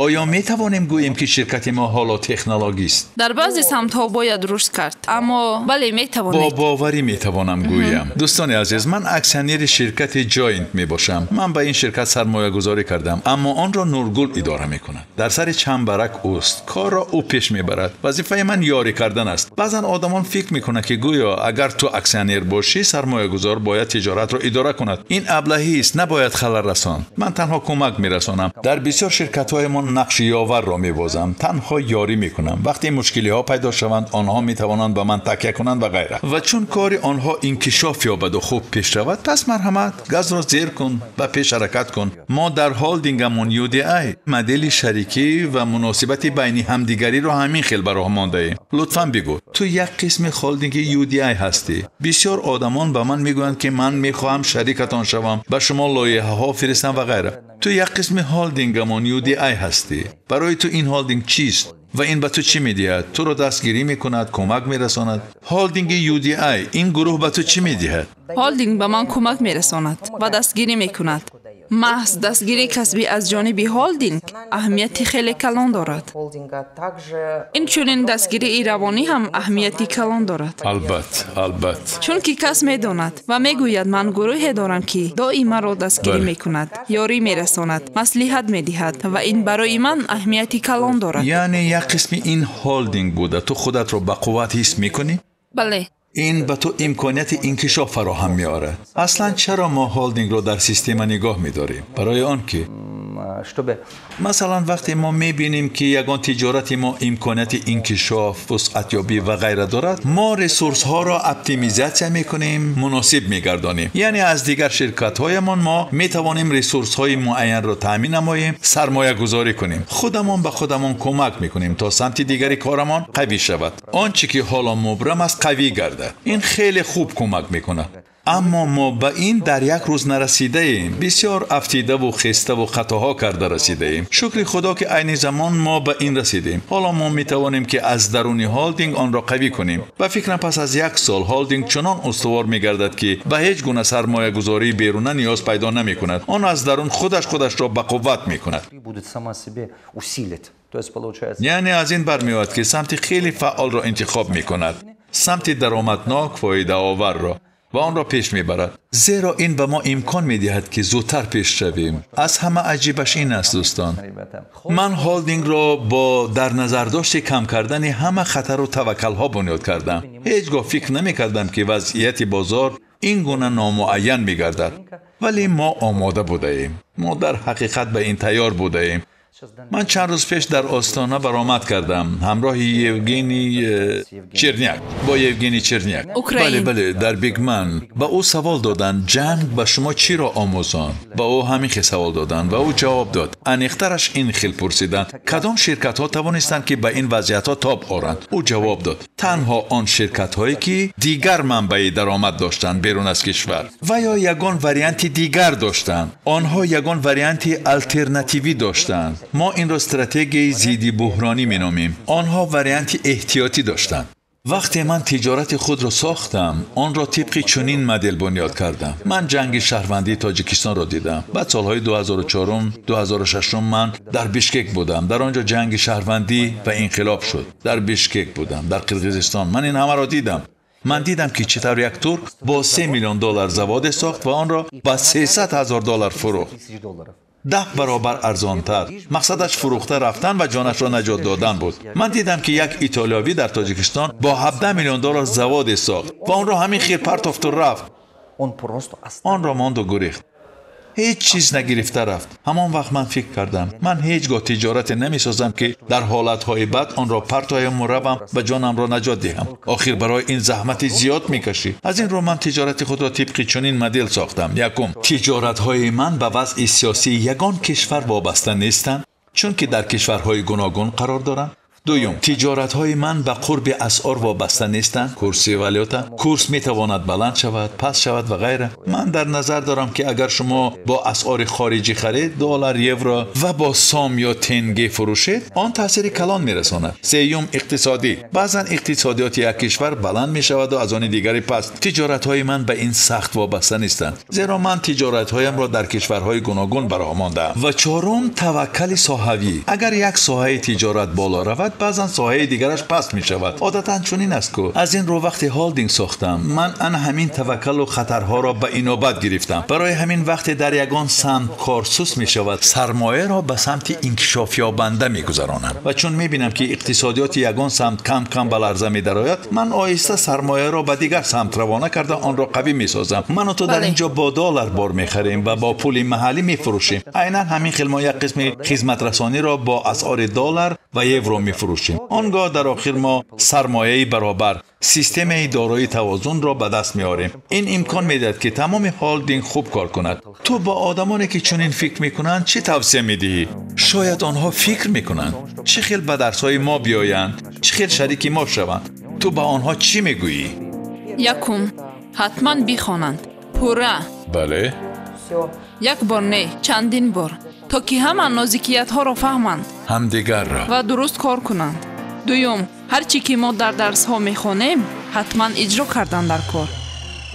Оё метавонем гӯем, ки ширкати мо ҳоло технологист? Дар баъзе самтҳо бояд рушд кард, аммо бале, метавонед. Бо боварӣ метавонам гӯям. Дӯстони азиз, ман аксионери ширкати Joint мебошам. Ман ба ин ширкат сармоягузорӣ кардам, аммо онро Нургул идора мекунад. Дар сари чамбарак ӯст. Корро ӯ пеш мебарад. Вазифаи ман ёрӣ кардан аст. Баъзан одамон фикр мекунанд, ки гӯё агар ту аксионер бошӣ, сармоягузор бояд тиҷоратро идора кунад. Ин аблаҳист, набояд халал расон. Ман танҳо кӯмак мерасонам. Дар бисёр ширкатҳоямон нақши ёварро мебозам, танҳо ёрӣ мекунам. Вақте мушкилиҳо пайдо шаванд, онҳо метавонанд ба ман такя кунанд ва ғайра. Ва чун кори онҳо инкишоф ёбаду хуб пеш равад, пас марҳамат, газро зер кун ва пеш ҳаракат кун. Мо дар холдингамон UDI модели шарикӣ ва муносибати байни ҳамдигариро ҳамин хел ба роҳ мондаем. Лутфан бигӯ, ту як қисми холдинги UDI ҳастӣ. Бисёр одамон ба ман мегӯянд, ки ман мехоҳам шарикатон шавам, ба шумо лоиҳаҳо фиристам ва ғайра. Ту як қисми холдингамон UDI ҳастӣ. Барои ту ин холдинг чист ва ин ба ту чӣ медиҳад? Туро дастгирӣ мекунад, кӯмак мерасонад. Холдинги UDI, ин гурӯҳ ба ту чӣ медиҳад? Холдинг ба ман кӯмак мерасонад ва дастгирӣ мекунад. Маҳз дастгирии касбӣ аз ҷониби холдинг аҳамияти хеле калон дорад. Инчунин дастгирии равонӣ ҳам аҳамияти калон дорад. Албатта, албатта. Чунки кас медонад ва мегӯяд, ман гурӯҳе дорам, ки доим маро дастгирӣ мекунад, ёрӣ мерасонад, маслиҳат медиҳад ва ин барои ман аҳамияти калон дорад. Яъне як қисми ин холдинг буда, ту худатро ба қувват ҳис мекунӣ? Бале. Ин ба ту имконияти инкишоф фароҳам меорад. Аслан чаро мо холдингро дар система нигоҳ медорем? Барои он ки масалан вақте мо мебинем, ки ягон тиҷорати мо имконияти инкишоф, вусъатёбӣ ва ғайра дорад, мо ресурсҳоро оптимизатсия мекунем, муносиб мегардонем. Яъне аз дигар ширкатҳоямон мо метавонем ресурсҳои муайянро таъмин намоем, сармоягузорӣ кунем. Худамон ба худамон кӯмак мекунем, то самти дигари корамон қавӣ шавад. Он чӣ ки ҳоло мубрам аст, қавӣ гардад. Ин хеле хуб кӯмак мекунад. Аммо мо ба ин дар як рӯз нарасидаем. Бисёр афтидаву хеставу хатоҳо карда расидаем. Шукри Худо, ки айни замон мо ба ин расидем. Ҳоло мо метавонем, ки аз даруни холдинг онро қавӣ кунем. Ба фикрам, пас аз як сол холдинг чунон устувор мегардад, ки ба ҳеҷ гуна сармоягузории беруна ниёз пайдо намекунад. Он аз дарун худаш худашро ба қувват мекунад. Яъне аз ин бармеояд, ки самти хеле фаъолро интихоб мекунад, самти даромаднок, фоидаоварро, ва онро пеш мебарад. Зеро ин ба мо имкон медиҳад, ки зудтар пеш шавем. Аз ҳама аҷибаш ин аст, дӯстон, ман холдингро бо дар назардошти кам кардани ҳама хатару таваккалҳо бунёд кардам. Ҳеҷ гоҳ фикр намекардам, ки вазъияти бозор ин гуна номуайян мегардад. Вале мо омода будаем. Мо дар ҳақиқат ба ин тайёр будаем. Ман чанд рӯз пеш дар Остона баромад кардам ҳамроҳи Евгений Черняк, бо Евгений Черняк. Бале, бале, дар Бигман. Ба ӯ савол доданд: ҷанг ба шумо чиро омӯзонд? Ба ӯ ҳамин хел савол доданд ва ӯ ҷавоб дод. Аниқтараш ин хел пурсиданд: кадом ширкатҳо тавонистанд, ки ба ин вазъиятҳо тоб оранд? Ӯ ҷавоб дод: танҳо он ширкатҳое, ки дигар манбаи даромад доштанд берун аз кишвар ва ё ягон варианти дигар доштанд. Онҳо ягон варианти алтернативӣ доштанд. Мо инро стратегияи зидди буҳронӣ меномем. Онҳо варианти эҳтиётӣ доштанд. Вақте ман тиҷорати худро сохтам, онро тибқи чунин модел бунёд кардам. Ман ҷанги шаҳрвандии Тоҷикистонро дидам. Баъд солҳои 2004, 2006 ман дар Бишкек будам. Дар он ҷо ҷанги шаҳрвандӣ ва инқилоб шуд. Дар Бишкек будам, дар Қирғизистон. Ман ин ҳамаро дидам. Ман дидам, ки чӣ тавр як турк бо 3 миллион доллар заводе сохт ва онро ба 300 ҳазор доллар фурӯхт. 10 баробар арзонтар. Мақсадаш фурӯхта рафтан ва ҷонашро наҷот додан буд. Ман дидам, ки як итолиёвӣ дар Тоҷикистон бо 17 миллион доллар заводе сохт ва онро ҳамин хел партофту рафт. Онро монду гурехт. Ҳеҷ чиз нагирифта рафт. Ҳамон вақт ман фикр кардам: ман ҳеҷ гоҳ тиҷорате намесозам, ки дар ҳолатҳои бад онро партоям ва равам ва ҷонамро наҷот диҳам. Охир барои ин заҳмати зиёд мекашӣ. Аз ин рӯ ман тиҷорати худро тибқи чунин модел сохтам. Якум, тиҷоратҳои ман ба вазъи сиёсии ягон кишвар вобаста нестанд, чунки дар кишварҳои гуногун қарор доранд. Дуюм, тиҷоратҳои ман ба қурби асъор вобаста нестанд. Курси валюта, курс метавонад баланд шавад, паст шавад ва ғайра. Ман дар назар дорам, ки агар шумо бо асъори хориҷӣ харид, доллар, евро ва бо сом ё тенге фурӯшед, он таъсири калон мерасонад. Сеюм, иқтисодӣ. Баъзан иқтисодиёти як кишвар баланд мешаваду аз они дигаре паст. Тиҷоратҳои ман ба ин сахт вобаста нестанд, зеро ман тиҷоратҳоямро дар кишварҳои гуногун бароҳ мондаам. Ва чорум, таваккали соҳавӣ. Агар як соҳаи тиҷорат боло равад, баъзан соҳаи дигараш паст мешавад. Одатан чунин аст ку. Аз ин рӯ вақте холдинг сохтам, ман ан ҳамин таваккалу хатарҳоро ба инобат гирифтам. Барои ҳамин вақте дар ягон самт кор суст мешавад, сармояро ба самти инкишофёбанда мегузаронам. Ва чун мебинам, ки иқтисодиёти ягон самт кам-кам ба ларза медарояд, ман оҳиста сармояро ба дигар самт равона карда онро қавӣ месозам. Ману ту дар ин ҷо бо доллар бор мехарем ва бо пули маҳаллӣ мефурӯшем. Айнан ҳамин хел мо як қисми хизматрасониро бо асъори доллар ва евро мефурӯшем. Он гоҳ дар охир мо сармояи баробар, системаи дорои тавозунро ба даст меорем. Ин имкон медиҳад, ки тамоми холдинг хуб кор кунад. Ту ба одамоне, ки чунин фикр мекунанд, чӣ тавсия медиҳӣ? Шояд онҳо фикр мекунанд, чӣ хел ба дарсҳои мо биёянд, чӣ хел шарики мо шаванд. Ту ба онҳо чӣ мегӯӣ? Якум, ҳатман бихонанд. Пурра. Бале. Як бор не, чандин бор, то ки ҳама нозикиятҳоро фаҳманд, ҳамдигарро, ва дуруст кор кунанд. Дуюм, ҳар чӣ ки мо дар дарсҳо мехонем, ҳатман иҷро кардан дар кор.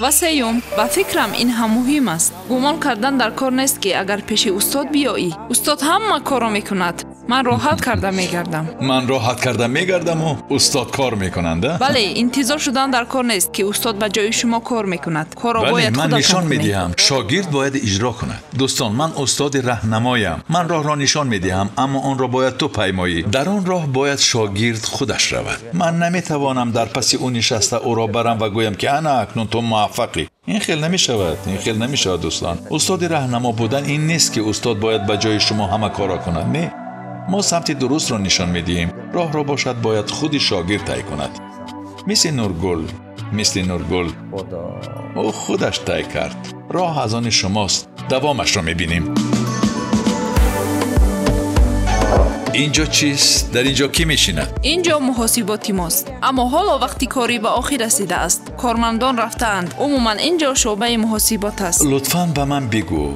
Ва сеюм, ба фикрам ин ҳам муҳим аст. Гумон кардан дар кор нест, ки агар пеши устод биёӣ, устод ҳама корро мекунад. Ман роҳат карда мегардам. Ман роҳат карда мегардаму устод кор мекунанд, а? Бале, интизор шудан дар кор нест, ки устод ба ҷои шумо кор мекунад. Корро бояд ман худатон нишон кунед. медиҳам. Шогирд бояд иҷро кунад. Дӯстон, ман устоди раҳнамоям. Ман роҳро нишон медиҳам, аммо онро бояд ту паймоӣ. Дар он роҳ бояд шогирд худаш равад. Ман наметавонам дар паси ӯ нишаста ӯро барам ва гӯям, ки ана акнун ту муваффақӣ. Ин хел намешавад, ин хел намешавад, дӯстон. Устоди раҳнамо будан ин нест, ки устод бояд ба ҷои шумо ҳама корро кунад. Не, мо самти дурустро нишон медиҳем. Роҳро бошад бояд худи шогирд тай кунад. Мисли Нургул, мисли Нургул. Ӯ худаш тай кард. Роҳ аз они шумост. Давомашро мебинем. Инҷо чист? Дар инҷо кӣ мешинад? Инҷо муҳосиботи мост. Аммо ҳоло вақти корӣ ба охир расидааст. Кормандон рафтаанд. Умуман инҷо шӯъбаи муҳосибот аст. Лутфан ба ман бигӯ,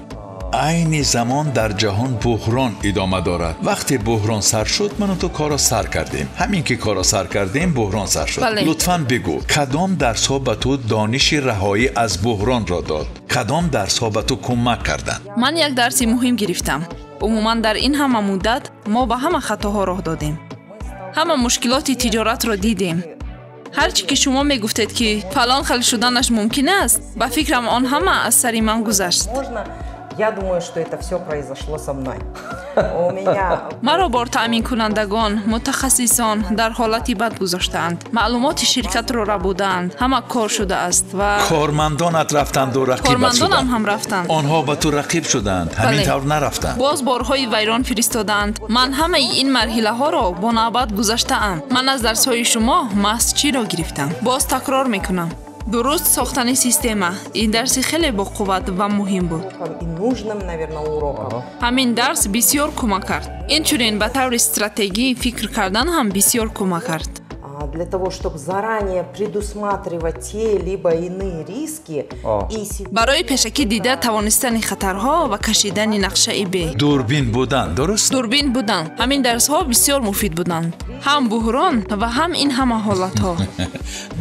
айни замон дар ҷаҳон буҳрон идома дорад. Вақте буҳрон сар шуд, ману ту корро сар кардем. Ҳамин ки корро сар кардем, буҳрон сар шуд. Бале. Лутфан бигӯ, кадом дарсҳо ба ту дониши раҳоӣ аз буҳронро дод? Кадом дарсҳо ба ту кӯмак карданд? Ман як дарси муҳим гирифтам. Умуман дар ин ҳама муддат мо ба ҳама хатоҳо роҳ додем. Ҳама мушкилоти тиҷоратро дидем. Ҳарчи ки шумо мегуфтед, ки фалон хел шуданаш мумкин аст, ба фикрам он ҳама аз сари ман гузашт. Я думаю, что это все произошло со мной. У меня Маро бор таъминкунандагон, мутахассисон дар ҳолати бад гузоштаанд. Маълумоти ширкатро рабудаанд. Ҳама кор шудааст ва кормандонат рафтанду рақибат кормандонам шуданд. ҳам рафтанд. Онҳо ба ту рақиб шуданд. Ҳамин Бале. тавр нарафтанд. Боз борҳои вайрон фиристодаанд. Ман ҳамаи ин марҳилаҳоро бо навбат гузаштаам. Ман аз дарсҳои шумо маҳз чиро гирифтам? Боз такрор мекунам. Дуруст сохтани система. Ин дарси хеле боқувват ва муҳим буд. и нужным, наверное, уроком. Ҳамин дарс бисёр кӯмак кард. Инчунин ба таври стратегӣ фикр кардан ҳам бисёр кӯмак кард. Для того, чтобы заранее предусматривать те либо иные риски и Барои пешакӣ дида тавонистани хатарҳо ва кашидани нақшаи Б. Дурбин будан, дуруст? Дурбин будан. Ҳамин дарсҳо бисёр муфид буданд. Ҳам буҳрон ва ҳам ин ҳама ҳолатҳо.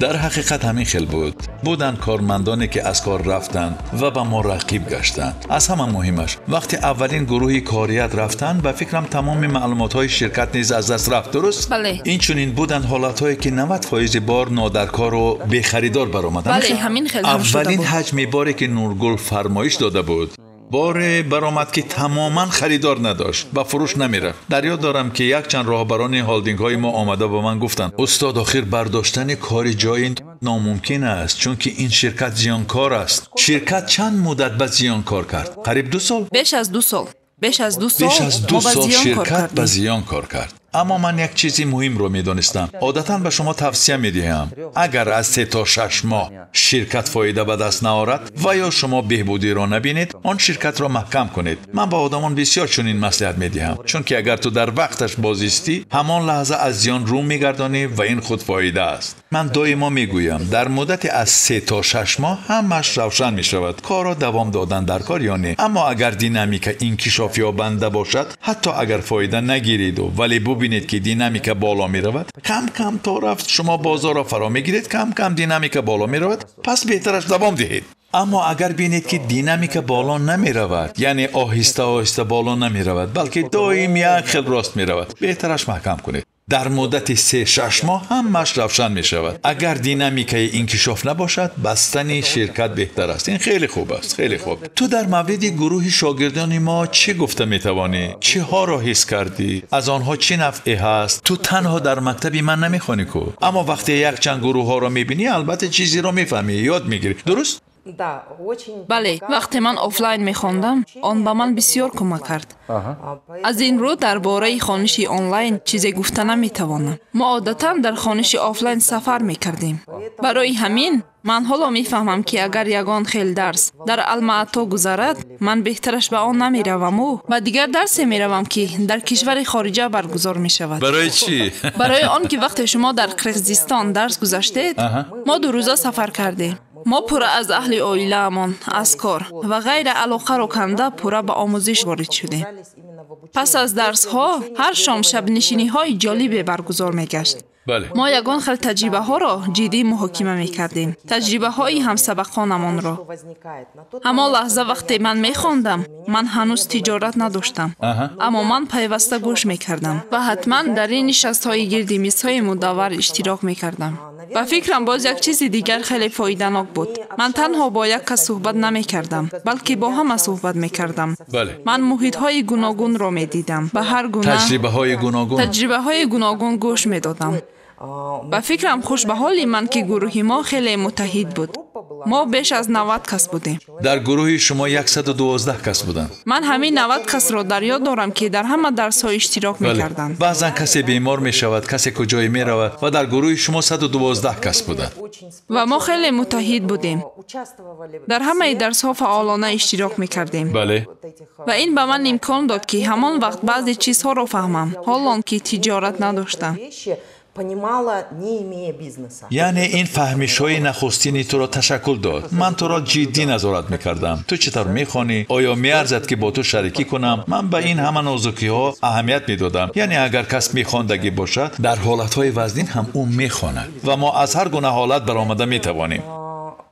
Дар ҳақиқат ҳамин хел буд. Буданд кормандоне, ки аз кор рафтанд ва ба мо рақиб гаштанд. Аз ҳама муҳимаш, вақте аввалин гурӯҳи корият рафтанд, ба фикрам тамоми маълумотҳои ширкат низ аз даст рафт, дуруст? Бале. Инчунин буданд ҳолатҳое, ки 90% бор нодаркору бехаридор баромад. Бале, ҳамин хел ҳам шуда Аввалин буд. ҳаҷми боре, ки Нургул фармоиш дода буд, боре баромад, ки тамоман харидор надошт, ба фурӯш намерафт. Дар ёд дорам, ки якчанд роҳбарони холдингҳои мо омада ба ман гуфтанд: устод, охир бардоштани кори ҷои номумкин аст, чунки ин ширкат зиёнкор аст. Ширкат чанд муддат ба зиён кор кард? Қариб 2 сол? Беш аз 2 сол. Беш аз 2 сол Беш аз мо 2 ба сол зиён кор ширкат ба кардем. зиён кор кард. Аммо ман як чизи муҳимро медонистам. Одатан ба шумо тавсия медиҳам: агар аз 3 то 6 моҳ ширкат фоида ба даст наорад ва ё шумо беҳбудиро набинед, он ширкатро маҳкам кунед. Ман ба одамон бисёр чунин маслиҳат медиҳам, чунки агар ту дар вақташ бозистӣ, ҳамон лаҳза аз зиён рӯ мегардонӣ ва ин худ фоида аст. Ман доимо мегӯям, дар муддати аз 3 то 6 моҳ ҳамаш равшан мешавад, корро давом додан дар кор ё не. Аммо агар динамика инкишоф ёбанда бошад, ҳатто агар фоида нагириду вале бубинед, ки динамика боло меравад, кам-кам то рафт шумо бозорро фаро мегиред, кам-кам динамика боло меравад, пас беҳтараш давом диҳед. Аммо агар бинед, ки динамика боло намеравад, яъне оҳиста-оҳиста боло намеравад, балки доим як хел рост меравад, беҳтараш маҳкам кунед. Дар муддати 3-6 моҳ ҳамаш равшан мешавад. Агар динамикаи инкишоф набошад, бастани ширкат беҳтар аст. Ин хеле хуб аст, хеле хуб. Ту дар мавриди гурӯҳи шогирдони мо чӣ гуфта метавонӣ? Чиҳоро ҳис кардӣ? Аз онҳо чӣ нафъе ҳаст? Ту танҳо дар мактаби ман намехонӣ ку, аммо вақте якчанд гурӯҳҳоро мебинӣ, албатта чизеро мефаҳмӣ, ёд мегирӣ, дуруст? Да, очень Бале, вақте ман офлайн мехондам, он ба ман бисёр кӯмак кард. Аз ин рӯ дар бораи хониши онлайн чизе гуфта наметавонам. Мо одатан дар хониши офлайн сафар мекардем. Барои ҳамин ман ҳоло мефаҳмам, ки агар ягон хел дарс дар Алмаато гузарад, ман беҳтараш ба он намераваму ба дигар дарсе меравам, ки дар кишвари хориҷа баргузор мешавад. Барои чӣ? Барои он ки вақте шумо дар Қирғизистон дарс гузаштед, мо 2 рӯза сафар кардем. Мо пурра аз аҳли оилаамон, аз кор ва ғайра алоқаро канда пурра ба омӯзиш ворид шудем. Пас аз дарсҳо ҳар шом шабнишиниҳои ҷолибе баргузор мегашт. Мо ягон хел таҷрибаҳоро ҷиддӣ муҳокима мекардем, таҷрибаҳои ҳамсабақонамонро. Ҳамон лаҳза вақте ман мехондам, ман ҳанӯз тиҷорат надоштам, аммо ман пайваста гӯш мекардам ва ҳатман дар ин нишастҳои гирди мизҳои мудаввар иштирок мекардам. Ба фикрам боз як чизи дигар хеле фоиданок буд. Ман танҳо бо як кас суҳбат намекардам, балки бо ҳама суҳбат мекардам. Ман муҳитҳои гуногунро медидам, ба ҳар гуна таҷрибаҳои гуногун гӯш медодам. Ба фикрам хуш ба ҳоли ман ки гурӯҳи мо хеле муттаҳид буд. Мо беш аз 90 кас будем. Дар гурӯҳи шумо 112 кас буданд. Ман ҳамин 90 касро дар ёд дорам ки дар ҳама дарсҳо иштирок мекарданд. Баъзан касе бемор мешавад, касе куҷое меравад ва дар гурӯҳи шумо 112 кас буданд. Ва мо хеле муттаҳид будем. Дар ҳамаи дарсҳо фаъолона иштирок мекардем. Ва ин ба ман имкон дод ки ҳамон вақт баъзе чизҳоро фаҳмам, ҳолон ки тиҷорат надоштам. Понимала, не имея бизнеса. Яъне ин фаҳмишҳои нахустини туро ташаккул дод. Ман туро ҷиддӣ назорат мекардам. Ту чӣ тавр мехонӣ? Оё меарзад ки бо ту шарикӣ кунам? Ман ба ин ҳама нозукиҳо аҳамият медодам. Яъне агар кас мехондагӣ бошад, дар ҳолатҳои вазнин ҳам ӯ мехонад ва мо аз ҳар гуна ҳолат баромада метавонем.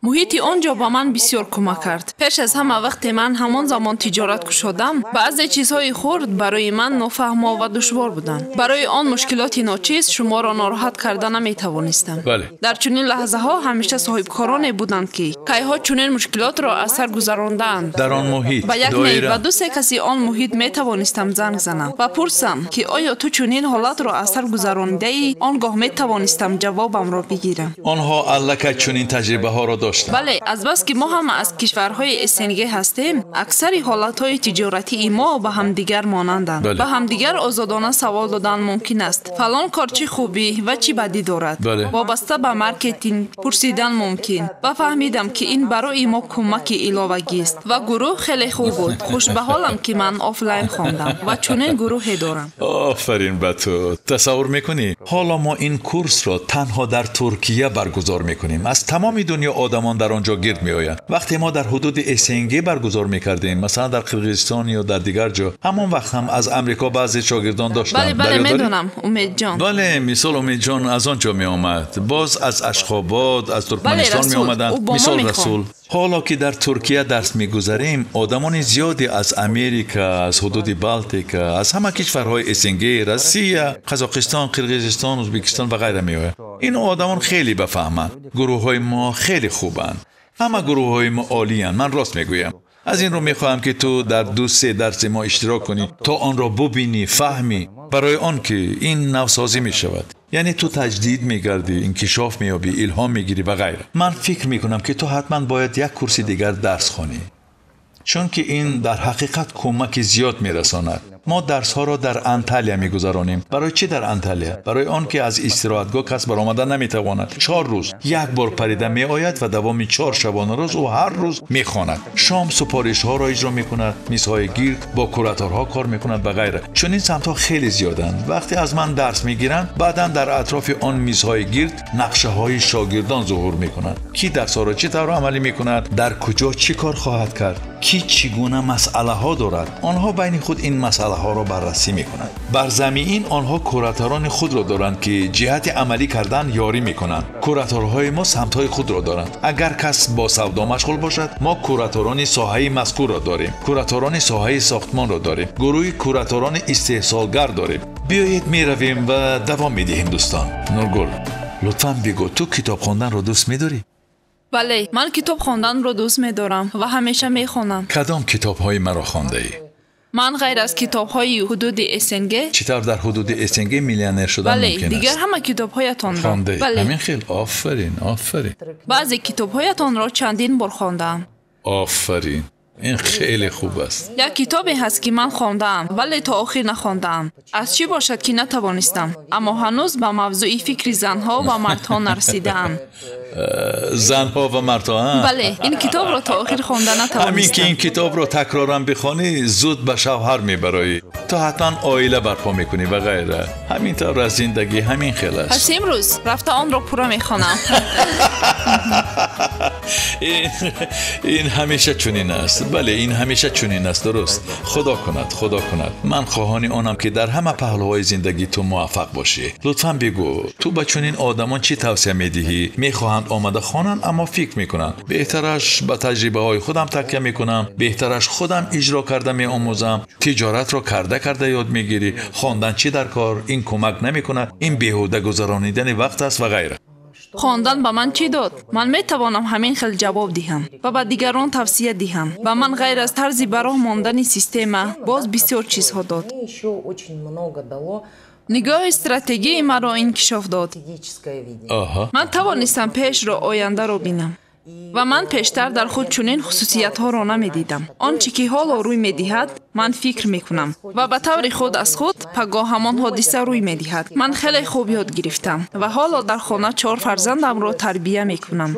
Муҳити он ҷо ба ман бисёр кӯмак кард. Пеш аз ҳама вақте ман ҳамон замон тиҷорат кушодам, баъзе чизҳои хурд барои ман нофаҳмо ва душвор буданд. Барои он мушкилоти ночиз шуморо нороҳат карда наметавонистам. Дар чунин лаҳзаҳо ҳамеша соҳибкороне буданд ки кайҳо чунин мушкилотро аз сар гузарондаанд. Дар он муҳит ба як не ба ду се каси он муҳит метавонистам занг занам ва пурсам ки оё ту чунин ҳолатро аз сар гузаронидаӣ? Он гоҳ метавонистам ҷавобамро бигирам. Онҳо аллакай чунин таҷрибаҳоро доштанд. Бале, азбаски мо ҳама аз кишварҳои СНГ ҳастем, аксари ҳолатҳои тиҷоратии мо ба ҳамдигар монанданд. Ба ҳамдигар озодона савол додан мумкин аст. Фалон кор чӣ хубӣ ва чӣ бадӣ дорад? Вобаста ба маркетинг пурсидан мумкин. Ва фаҳмидам ки ин барои мо кӯмаки иловагист. Ва гурӯҳ хеле хуб буд. Хушбаҳолам ки ман офлайн хондам ва чунин гурӯҳе дорам. Офарин ба ту. Тасаввур мекунӣ? Ҳоло мо ин курсро танҳо дар Туркия баргузор мекунем. Аз тамоми дунё одамон дар он ҷо гирд меоянд. Вақте мо дар ҳудуди СНГ баргузор мекардем, масалан дар Қирғизистон ё дар дигар ҷо, ҳамон вақт ҳам аз Амрико баъзе шогирдон доштанд. Бале, бале, медонам, Умедҷон. Бале, мисол Умедҷон аз он ҷо меомад. Боз аз Ашхобод, аз Туркманистон меомаданд. Мисол Расул. Ҳоло ки дар Туркия дарс мегузарем, одамони зиёде аз Америка, аз ҳудуди Балтика, аз ҳама кишварҳои СНГ, Россия, Қазоқистон, Қирғизистон, Ӯзбекистон ва ғайра меоянд. Ин одамон хеле бафаҳманд. Гурӯҳҳои мо хеле хубанд. Ҳама гурӯҳҳои мо олиянд. Ман рост мегӯям. Аз ин рӯ мехоҳам ки ту дар 2-3 дарси мо иштирок кунӣ, то онро бубинӣ, фаҳмӣ, барои он ки ин навсозӣ мешавад. Яъне ту таҷдид мегардӣ, инкишоф меёбӣ, илҳом мегирӣ ва ғайра. Ман фикр мекунам ки ту ҳатман бояд як курси дигар дарс хонӣ, чунки ин дар ҳақиқат кӯмаки зиёд мерасонад. Мо дарсҳоро дар Анталия мегузаронем. Барои чӣ дар Анталия? Барои он ки аз истироҳатгоҳ кас баромада наметавонад. 4 рӯз як бор парида меояд ва давоми 4 шабонарӯз ӯ ҳар рӯз мехонад. Шом супоришҳоро иҷро мекунад, мизҳои гирд бо кураторҳо кор мекунад ва ғайра. Чунин самтҳо хеле зиёданд. Вақте аз ман дарс мегиранд, баъдан дар атрофи он мизҳои гирд нақшаҳои шогирдон зуҳур мекунанд. Ки дарсҳоро чӣ тавр амалӣ мекунад, дар куҷо чӣ кор хоҳад кард, ки чӣ гуна масъалаҳо дорад. Онҳо байни худ ин масъалаҳоро баррасӣ мекунанд. Бар замин онҳо кураторони худро доранд ки ҷиҳати амалӣ кардан ёрӣ мекунанд. Кураторҳои мо самтҳои худро доранд. Агар кас бо савдо машғул бошад, мо кураторони соҳаи мазкурро дорем, кураторони соҳаи сохтмонро дорем, гурӯҳи кураторони истеҳсолгар дорем. Биёед меравем ва давом медиҳем, дӯстон. Нургул, лутфан бигӯ, ту китоб хонданро дӯст медорӣ? Бале, ман китоб хонданро дӯст медорам ва ҳамеша мехонам. Кадом китобҳои маро хондаӣ? Ман ғайр аз китобҳои ҳудуди СНГ. Чӣ тавр дар ҳудуди СНГ миллионер шудан мумкин аст? Бале, дигар ҳама китобҳоятонро хондаӣ. Ҳамин хел. Офарин, офарин. Баъзе китобҳоятонро чандин бор хондаам. Офарин, ин хеле хуб аст. Як китобе ҳаст ки ман хондаам, вале то охир нахондаам. Аз чӣ бошад ки натавонистам, аммо ҳанӯз ба мавзӯи фикри занҳо ва мардҳо нарасидаам. Занҳо ва мардҳо? Бале, ин китобро то охир хонда натавонистам. Ҳамин ки ин китобро такроран бихонӣ, зуд ба шавҳар мебароӣ. Ту ҳатман оила барпо мекунӣ ва ғайра. Ҳамин тавр аз зиндагӣ ҳамин хел аст. Пас имрӯз рафта онро пурра мехонам. Ин ҳамеша чунин аст. Бале, ин ҳамеша чунин аст, дуруст. Худо кунад, Худо кунад. Ман хоҳони онам, ки дар ҳама паҳлӯҳои зиндагӣ ту муваффақ бошӣ. Лутфан бигӯ, ту ба чунин одамон чӣ тавсия медиҳӣ? Мехоҳанд омада хонанд, аммо фикр мекунанд беҳтараш ба таҷрибаҳои худам такя мекунам, беҳтараш худам иҷро карда меомӯзам, тиҷоратро карда карда ёд мегирӣ, хондан чӣ дар кор, ин кӯмак намекунад, ин беҳуда гузаронидани вақт аст ва ғайра. Хондан ба ман чӣ дод? Ман метавонам ҳамин хел ҷавоб диҳам ва ба дигарон тавсия диҳам. Ба ман ғайр аз тарзи ба роҳ мондани система боз бисёр чизҳо дод. Нигоҳи стратегии маро инкишоф дод. Ман тавонистам пешро, ояндаро бинам. Ва ман пештар дар худ чунин хусусиятҳоро намедидам. Он чӣ ки ҳоло рӯй медиҳад, ман фикр мекунам ва ба таври худ аз худ пагоҳ ҳамон ҳодиса рӯй медиҳад. Ман хеле хуб ёд гирифтам ва ҳоло дар хона 4 фарзандамро тарбия мекунам.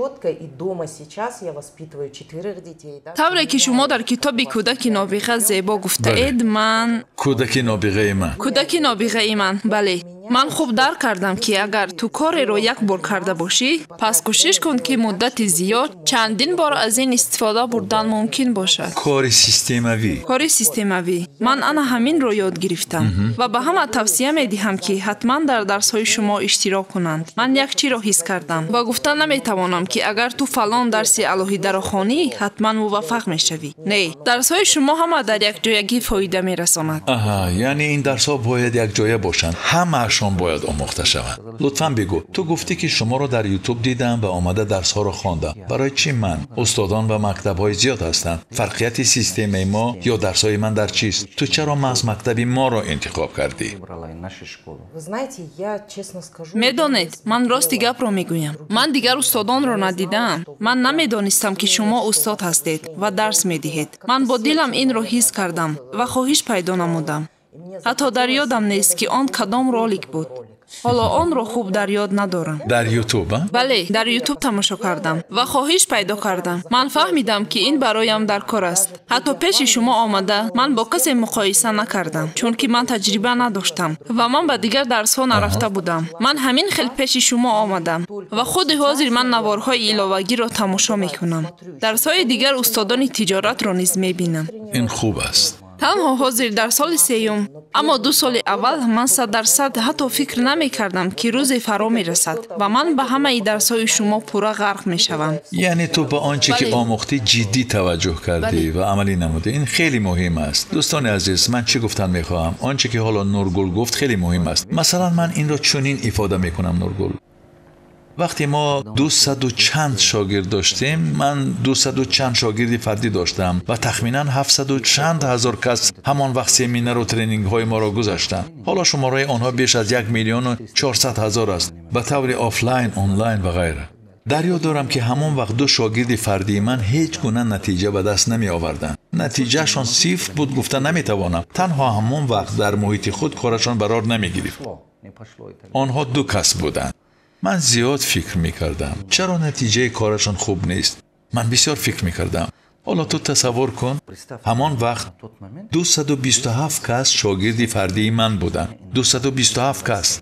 Тавре ки шумо дар китоби кӯдаки нобиға зебо гуфтаед, ман кӯдаки нобиғаи ман. Кӯдаки нобиғаи ман, бале. Ман хуб дарк кардам, ки агар ту кореро як бор карда бошӣ, пас кӯшиш кун, ки муддати зиёд чандин бор аз ин истифода бурдан мумкин бошад. Кори системавӣ. Кори системавӣ. Ман ана ҳаминро ёд гирифтам ва ба ҳама тавсия медиҳам, ки ҳатман дар дарсҳои шумо иштирок кунанд. Ман як чиро ҳис кардам ва гуфта наметавонам, ки агар ту фалон дарси алоҳидаро хонӣ, ҳатман муваффақ мешавӣ. Не, дарсҳои шумо ҳама дар якҷоягӣ фоида мерасонад. Аҳа, яъне ин дарсҳо бояд якҷоя бошанд. Ҳамаашон бояд омӯхта шаванд. Лутфан бигӯ, ту гуфтӣ, ки шуморо дар Ютуб дидам ва омада дарсҳоро хондам. Барои чӣ ман? Устодон ва мактабҳои зиёд ҳастанд. Фарқияти системаи мо ё дарсҳои ман дар чист? Ту чаро маҳз мактаби моро интихоб кардӣ? Медонед, ман рости гапро мегӯям. Ман дигар устодонро надидаам. Ман намедонистам, ки шумо устод ҳастед ва дарс медиҳед. Ман бо дилам инро ҳис кардам ва хоҳиш пайдо намудам. Ҳатто дар ёдам нест, ки он кадом ролик буд. Ҳоло онро хуб дар ёд надорам. Дар Ютуб, а? Бале, дар Ютуб тамошо кардам ва хоҳиш пайдо кардам. Ман фаҳмидам, ки ин бароям дар кор аст. Ҳатто пеши шумо омада ман бо касе муқоиса накардам, чунки ман таҷриба надоштам ва ман ба дигар дарсҳо нарафта будам. Ман ҳамин хел пеши шумо омадам ва худи ҳозир ман наворҳои иловагиро тамошо мекунам. Дарсҳои дигар устодони тиҷоратро низ мебинам. Ин хуб аст. Танҳо ҳозир дар соли сеюм, аммо 2 соли аввал ман 100% ҳатто фикр намекардам, ки рӯзе фаро мерасад ва ман ба ҳамаи дарсҳои шумо пурра ғарқ мешавам. Яъне ту ба он чӣ ки омӯхтӣ ҷиддӣ таваҷҷӯҳ кардӣ ва амалӣ намудӣ. Ин хеле муҳим аст. Дӯстони азиз, ман чӣ гуфтан мехоҳам? Он чӣ ки ҳоло Нургул гуфт хеле муҳим аст. Масалан, ман инро чунин ифода мекунам, Нургул. Вақте мо 200 чанд шогирд доштем, ман 200 чанд шогирди фардӣ доштам ва тахминан 700 чанд ҳазор кас ҳамон вақт семинару тренингҳои моро гузаштанд. Ҳоло шумораи онҳо беш аз 1 400 000 аст, ба таври офлайн, онлайн ва ғайра. Дар ёд дорам, ки ҳамон вақт 2 шогирди фардии ман ҳеҷ гуна натиҷа ба даст намеоварданд. Натиҷаашон сифр буд, гуфта наметавонам. Танҳо ҳамон вақт дар муҳити худ корашон барор намегирифт. Онҳо 2 кас буданд. Ман зиёд фикр мекардам, чаро натиҷаи корашон хуб нест. Ман бисёр фикр мекардам. Ҳоло ту тасаввур кун, ҳамон вақт 227 кас шогирди фардии ман буданд. 227 кас.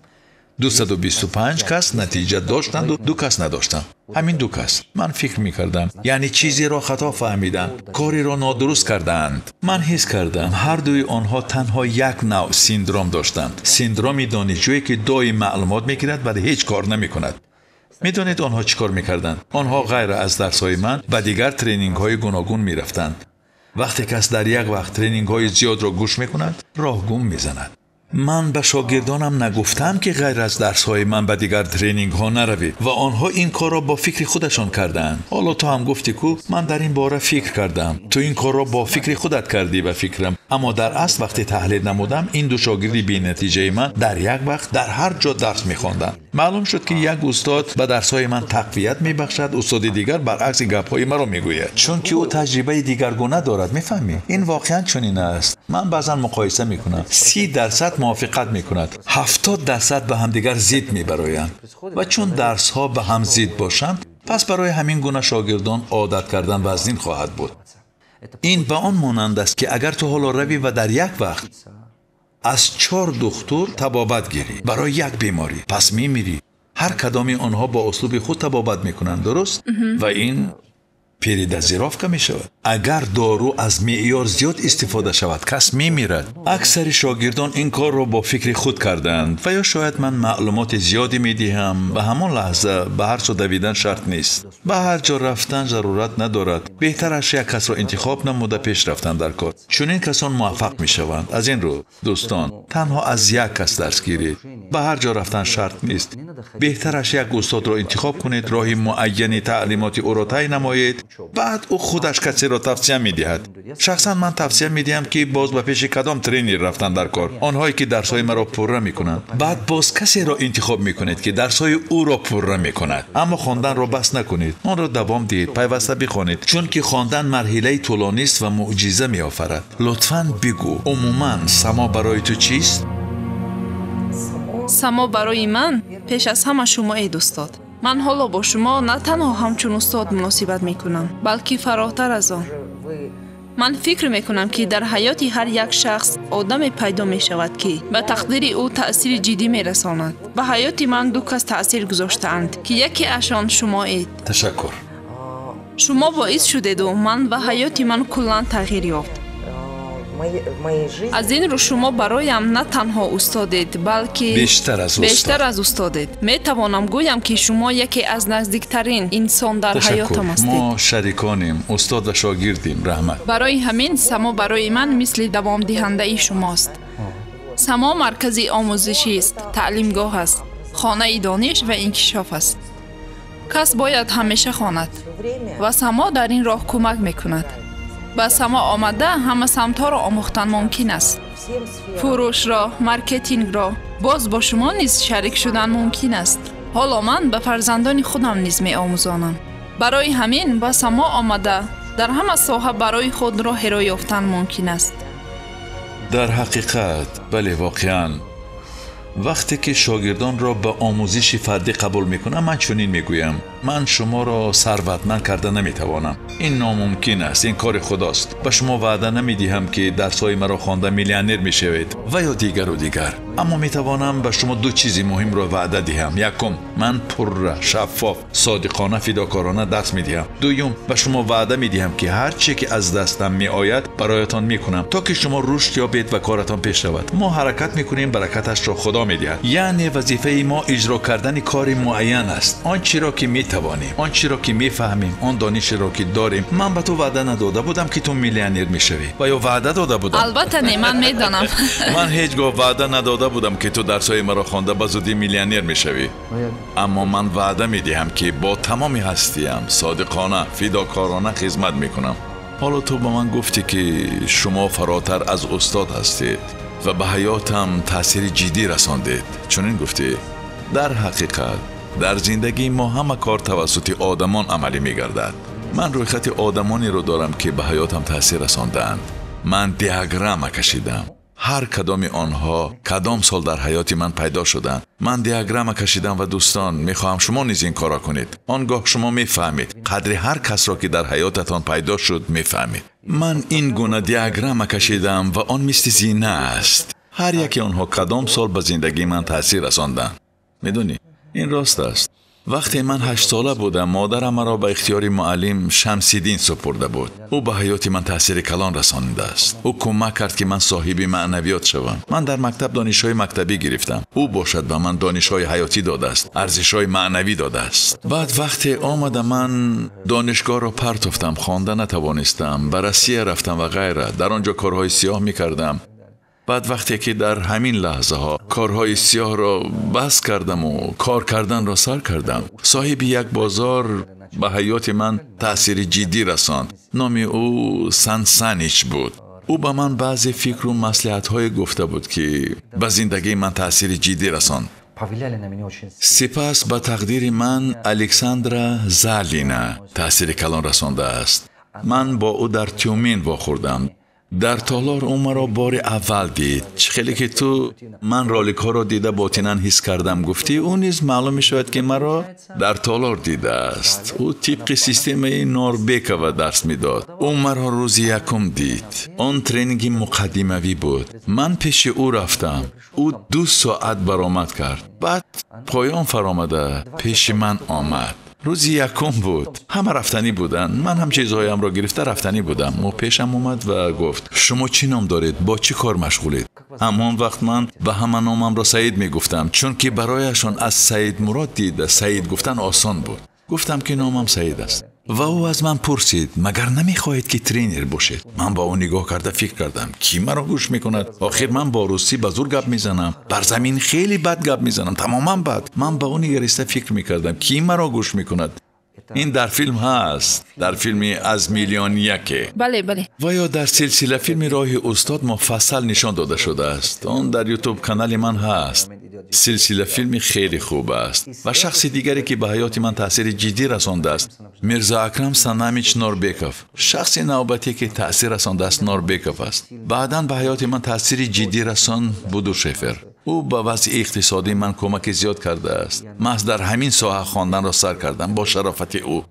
225 кас натиҷа доштанду 2 кас надоштанд. Ҳамин 2 кас. Ман фикр мекардам, яъне чизеро хато фаҳмиданд, кореро нодуруст кардаанд. Ман ҳис кардам, ҳар дуи онҳо танҳо як навъ синдром доштанд. Синдроми донишҷӯе, ки доим маълумот мегирад, вале ҳеҷ кор намекунад. Медонед онҳо чӣ кор мекарданд? Онҳо ғайр аз дарсҳои ман ба дигар тренингҳои гуногун мерафтанд. Вақте кас дар як вақт тренингҳои зиёдро гӯш мекунад, роҳ гум мезанад. Ман ба шогирдонам нагуфтам, ки ғайр аз дарсҳои ман ба дигар тренингҳо наравед ва онҳо ин корро бо фикри худашон кардаанд. Ҳоло ту ҳам гуфтӣ, ку ман дар ин бора фикр кардам. Ту ин корро бо фикри худат кардӣ ба фикрам. Аммо дар асл вақте таҳлил намудам, ин 2 шогирди бенатиҷаи ман дар як вақт дар ҳар ҷо дарс мехонданд. Маълум шуд, ки як устод ба дарсҳои ман тақвият мебахшад, устоди дигар баръакси гапҳои маро мегӯяд, чунки ӯ таҷрибаи дигаргуна дорад. Мефаҳмӣ? Ин воқеан чунин аст. Ман баъзан муқоиса мекунам. 30% мувофиқат мекунад, 70% ба ҳамдигар зид мебароянд. Ва чун дарсҳо ба ҳам зид бошанд, пас барои ҳамин гуна шогирдон одат кардан вазнин хоҳад буд. Ин ба он монанд аст, ки агар ту ҳоло равӣ ва дар як вақт аз 4 духтур табобат гирӣ барои як беморӣ, пас мемирӣ. Ҳар кадоми онҳо бо услуби худ табобат мекунанд, дуруст? Ва ин Передозировка мешавад. Агар дору аз меъёр зиёд истифода шавад, кас мемирад. Аксари шогирдон ин корро бо фикри худ карданд ва ё шояд ман маълумоти зиёде медиҳам. Ба ҳамон лаҳза ба ҳар су давидан шарт нест, ба ҳар ҷо рафтан зарурат надорад. Беҳтараш як касро интихоб намуда пеш рафтан дар кор. Чунин касон муваффақ мешаванд. Аз ин рӯ дӯстон, танҳо аз як кас дарс гиред. Ба ҳар ҷо рафтан шарт нест. Беҳтараш як устодро интихоб кунед, роҳи муайяни таълимоти ӯро тай намоед, баъд ӯ худаш касеро тавсия медиҳад. Шахсан ман тавсия медиҳам, ки боз ба пеши кадом тренер рафтан дар кор, онҳое ки дарсҳои маро пурра мекунанд. Баъд боз касеро интихоб мекунед, ки дарсҳои ӯро пурра мекунад. Аммо хонданро бас накунед, онро давом диҳед, пайваста бихонед, чунки хондан марҳилаи тӯлонист ва мӯъҷиза меофарад. Лутфан бигӯ, умуман само барои ту чист? Само барои ман пеш аз ҳама шумо, эй дӯстод. Ман ҳоло бо шумо на танҳо ҳамчун устод муносибат мекунам, балки фаротар аз он. Ман фикр мекунам, ки дар ҳаёти ҳар як шахс одаме пайдо мешавад, ки ба тақдири ӯ таъсири ҷиддӣ мерасонад. Ба ҳаёти ман ду кас таъсир гузоштаанд, ки яке ашон шумоед. Ташаккур. Шумо боис шудеду ман ва ҳаёти ман куллан тағйир ёфт. Аз ин рӯ шумо бароям на танҳо устодед, балки бештар аз устодед. Метавонам гӯям, ки шумо яке аз наздиктарин инсон дар ҳаётам ҳастед. Мо шариконем, устод ва шогирдем. Раҳмат. Барои ҳамин само барои ман мисли давомдиҳандаи шумост. Само маркази омӯзишист, таълимгоҳ аст, хонаи дониш ва инкишоф аст. Кас бояд ҳамеша хонад ва само дар ин роҳ кӯмак мекунад. Ба само омада ҳама самтҳоро омӯхтан мумкин аст. Фурӯшро, маркетингро, боз бо шумо низ шарик шудан мумкин аст. Ҳоло ман ба фарзандони худам низ меомӯзонам. Барои ҳамин ба само омада дар ҳама соҳа барои худ роҳеро ёфтан мумкин аст. Дар ҳақиқат, бале, воқеан вақте ки шогирдонро ба омӯзиши фардӣ қабул мекунам, ман чунин мегӯям: ман шуморо сарватманд карда наметавонам. Ин номумкин аст, ин кори худост. Ба шумо ваъда намедиҳам, ки дарсҳои маро хонда миллионер мешавед ва ё дигару дигар. Аммо метавонам ба шумо ду чизи муҳимро ваъда диҳам. Якум, ман пурра, шаффоф, содиқона, фидокорона дарс медиҳам. Дуюм, ба шумо ваъда медиҳам, ки ҳар чӣ ки аз дастам меояд бароятон мекунам, то ки шумо рушд ёбед ва коратон пеш равад. Мо ҳаракат мекунем, баракаташро худо медиҳад. Яъне вазифаи мо иҷро кардани кори муайян аст. Он чиро ки метавонем, он чиро ки мефаҳмем, он донишеро ки дорем. Ман ба ту ваъда надода будам, ки ту миллионер мешавӣ. Ва ё ваъда дода будам? Албатта не, ман медонам. Ман ҳеҷ гоҳ ваъда надода будам, ки ту дарсҳои маро хонда ба зудӣ миллионер мешавӣ. Аммо ман ваъда медиҳам, ки бо тамоми ҳастиям содиқона, фидокорона хизмат мекунам. Ҳоло ту ба ман гуфтӣ, ки шумо фаротар аз устод ҳастед ва ба ҳаётам таъсири ҷиддӣ расондед. Чунин гуфтӣ. Дар ҳақиқат дар зиндагии мо ҳама кор тавассути одамон амалӣ мегардад. Ман рӯйхати одамонеро дорам, ки ба ҳаётам таъсир расондаанд. Ман диаграмма кашидам. Ҳар кадоми онҳо кадом сол дар ҳаёти ман пайдо шуданд. Ман диаграмма кашидам ва дӯстон, мехоҳам шумо низ ин корро кунед. Он гоҳ шумо мефаҳмед қадри ҳар касро, ки дар ҳаётатон пайдо шуд, мефаҳмед. Ман ин гуна диаграмма кашидам ва он мисли зина аст. Ҳар яке онҳо кадом сол ба зиндагии ман таъсир расонданд. Медонӣ, ин рост аст. Вақте ман 8 сола будам, модарам маро ба ихтиёри муаллим Шамсиддин супурда буд. Ӯ ба ҳаёти ман таъсири калон расонидааст. Ӯ кӯмак кард, ки ман соҳиби маънавиёт шавам. Ман дар мактаб донишҳои мактабӣ гирифтам. Ӯ бошад ба ман донишҳои ҳаётӣ додааст, арзишҳои маънавӣ додааст. Баъд вақте омада ман донишгоҳро партофтам, хонда натавонистам, ба Россия рафтам ва ғайра. Дар он ҷо корҳои сиёҳ мекардам. Баъд вақте ки дар ҳамин лаҳзаҳо корҳои сиёҳро бас кардаму кор карданро сар кардам, соҳиби як бозор ба ҳаёти ман таъсири ҷиддӣ расонд. Номи ӯ Сансанич буд. Ӯ ба ман баъзе фикру маслиҳатҳое гуфта буд, ки ба зиндагии ман таъсири ҷиддӣ расонд. Сипас ба тақдири ман Александра Залина таъсири калон расондааст. Ман бо ӯ дар Тюмен вохӯрдам. Дар толор ӯ маро бори аввал дид. Чӣ хеле ки ту ман роликҳоро дида ботинан ҳис кардам, гуфтӣ, ӯ низ маълум мешавад, ки маро дар толор дидааст. Ӯ тибқи системаи Норбекова дарс медод. Ӯ маро рӯзи якум дид. Он тренинги муқаддимавӣ буд. Ман пеши ӯ рафтам. Ӯ 2 соат баромад кард. Баъд поён фаромада пеши ман омад. Рӯзи якум буд, ҳама рафтанӣ буданд. Ман ҳам чизҳоямро гирифта рафтанӣ будам. Ӯ пешам омад ва гуфт: шумо чӣ ном доред, бо чӣ кор машғулед? Ҳамон вақт ман ба ҳама номамро Саид мегуфтам, чунки барояшон аз Саид Мурод дида Саид гуфтан осон буд. Гуфтам ки номам Саид аст. Ва ӯ аз ман пурсид: магар намехоҳед ки тренер бошед? Ман ба ӯ нигоҳ карда фикр кардам, ки маро гӯш мекунад? Охир ман бо русӣ ба зӯр гап мезанам, бар замин хеле бад гап мезанам, тамоман бад. Ман ба ӯ нигариста фикр мекардам, ки маро гӯш мекунад? Ин дар филм ҳаст, дар филми аз миллион яке. Бале, бале. Ва ё дар силсила филми роҳи устод муфассал нишон дода шудааст. Он дар ютуб канали ман ҳаст. Силсила филми хеле хуб аст ва шахси дигаре ки ба ҳаёти ман таъсири ҷиддӣ расондааст, Мирзо Акрам Санамич Норбеков. Шахси навбатӣ ки таъсир расондааст Норбеков аст. Баъдан ба ҳаёти ман таъсири ҷиддӣ расон Буду Шефер. Ӯ ба вазъи иқтисодии ман кӯмаки зиёд кардааст. Маҳз дар ҳамин соҳа хонданро сар кардам бо шарофати ӯ.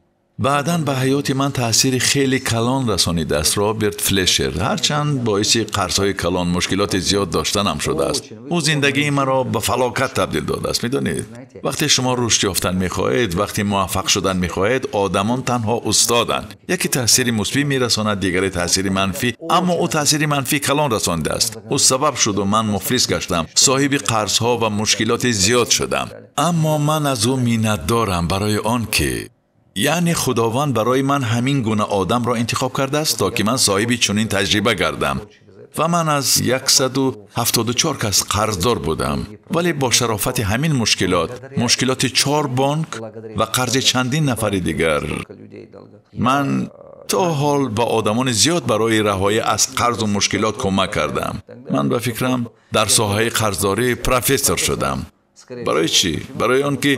Баъдан ба ҳаёти ман таъсири хеле калон расонидааст Роберт Флешер. Ҳарчанд боиси қарзҳои калон, мушкилоти зиёд доштанам шудааст. Ӯ зиндагии маро ба фалокат табдил додааст. Медонед, вақте шумо рушд ёфтан мехоҳед, вақте муваффақ шудан мехоҳед, одамон танҳо устоданд. Яке таъсири мусбӣ мерасонад, дигаре таъсири манфӣ. Аммо ӯ таъсири манфӣ калон расондааст. Ӯ сабаб шуду ман муфлис гаштам, соҳиби қарзҳо ва мушкилоти зиёд шудам. Аммо ман аз ӯ миннатдорам барои он ки яъне Худованд барои ман ҳамин гуна одамро интихоб кардааст, то ки ман соҳиби чунин таҷриба гардам. Ва ман аз 174 кас қарздор будам, вале бо шарофати ҳамин мушкилот, мушкилоти 4 бонк ва қарзи чандин нафари дигар, ман то ҳол ба одамони зиёд барои раҳоӣ аз қарзу мушкилот кӯмак кардам. Ман ба фикрам дар соҳаи қарздорӣ профессор шудам. Барои чӣ? Барои он ки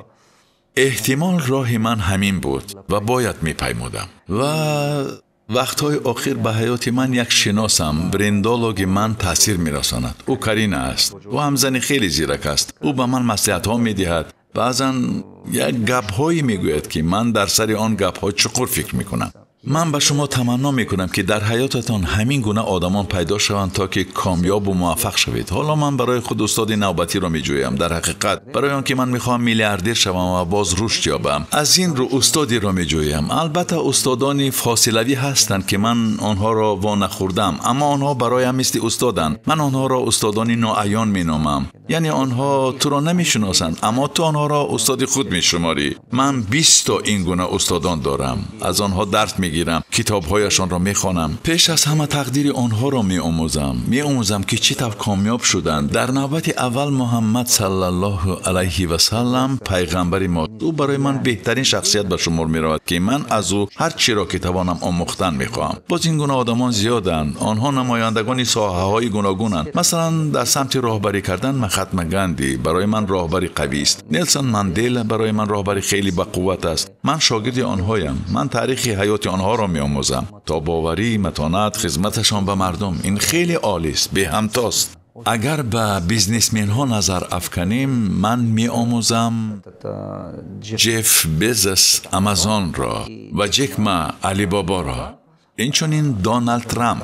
эҳтимол роҳи ман ҳамин буд ва бояд мепаймудам. Ва вақтҳои охир ба ҳаёти ман як шиносам, брендологи ман таъсир мерасонад. Ӯ Карина аст. Ӯ ҳам зани хеле зирак аст. Ӯ ба ман маслиҳатҳо медиҳад. Баъзан як гапҳое мегӯяд, ки ман дар сари он гапҳо чуқур фикр мекунам. Ман ба шумо таманно мекунам, ки дар ҳаётатон ҳамин гуна одамон пайдо шаванд, то ки комёбу муваффақ шавед. Ҳоло ман барои худ устоди навбатиро меҷӯям. Дар ҳақиқат барои он ки ман мехоҳам миллиардер шавам ва боз рушд ёбам, аз ин рӯ устодиро меҷӯям. Албатта устодони фосилавӣ ҳастанд, ки ман онҳоро во нахӯрдам, аммо онҳо бароям мисли устоданд. Ман онҳоро устодони ноаён меномам. Яъне онҳо туро намешиносанд, аммо ту онҳоро устоди худ мешуморӣ. Ман 20 то ин гуна устодон дорам. Аз онҳо дарс мегирам, китобҳояшонро мехонам. Пеш аз ҳама тақдири онҳоро меомӯзам. Меомӯзам ки чӣ тавр комёб шуданд. Дар навбати аввал Муҳаммад саллаллоҳу алайҳи васаллам пайғамбари мо. Ӯ барои ман беҳтарин шахсият ба шумор меравад, ки ман аз ӯ ҳар чиро ки тавонам омӯхтан мехоҳам. Боз ин гуна одамон зиёданд. Онҳо намояндагони соҳаҳои гуногунанд. Масалан, дар самти роҳбарӣ кардан Махатма Ганди барои ман роҳбари қавист. Нелсон Мандела барои ман роҳбари хеле бақувват аст. Ман шогирди онҳоям. Ман таърихи ҳаёти онҳоро меомӯзам. Тобоварӣ, матонат, хизматашон ба мардум, ин хеле олист, беҳамтост. Агар ба бизнесменҳо назар афканем, ман меомӯзам Ҷеф Безос Амазонро ва Ҷек Ма Алибобаро, инчунин Доналд Трамп.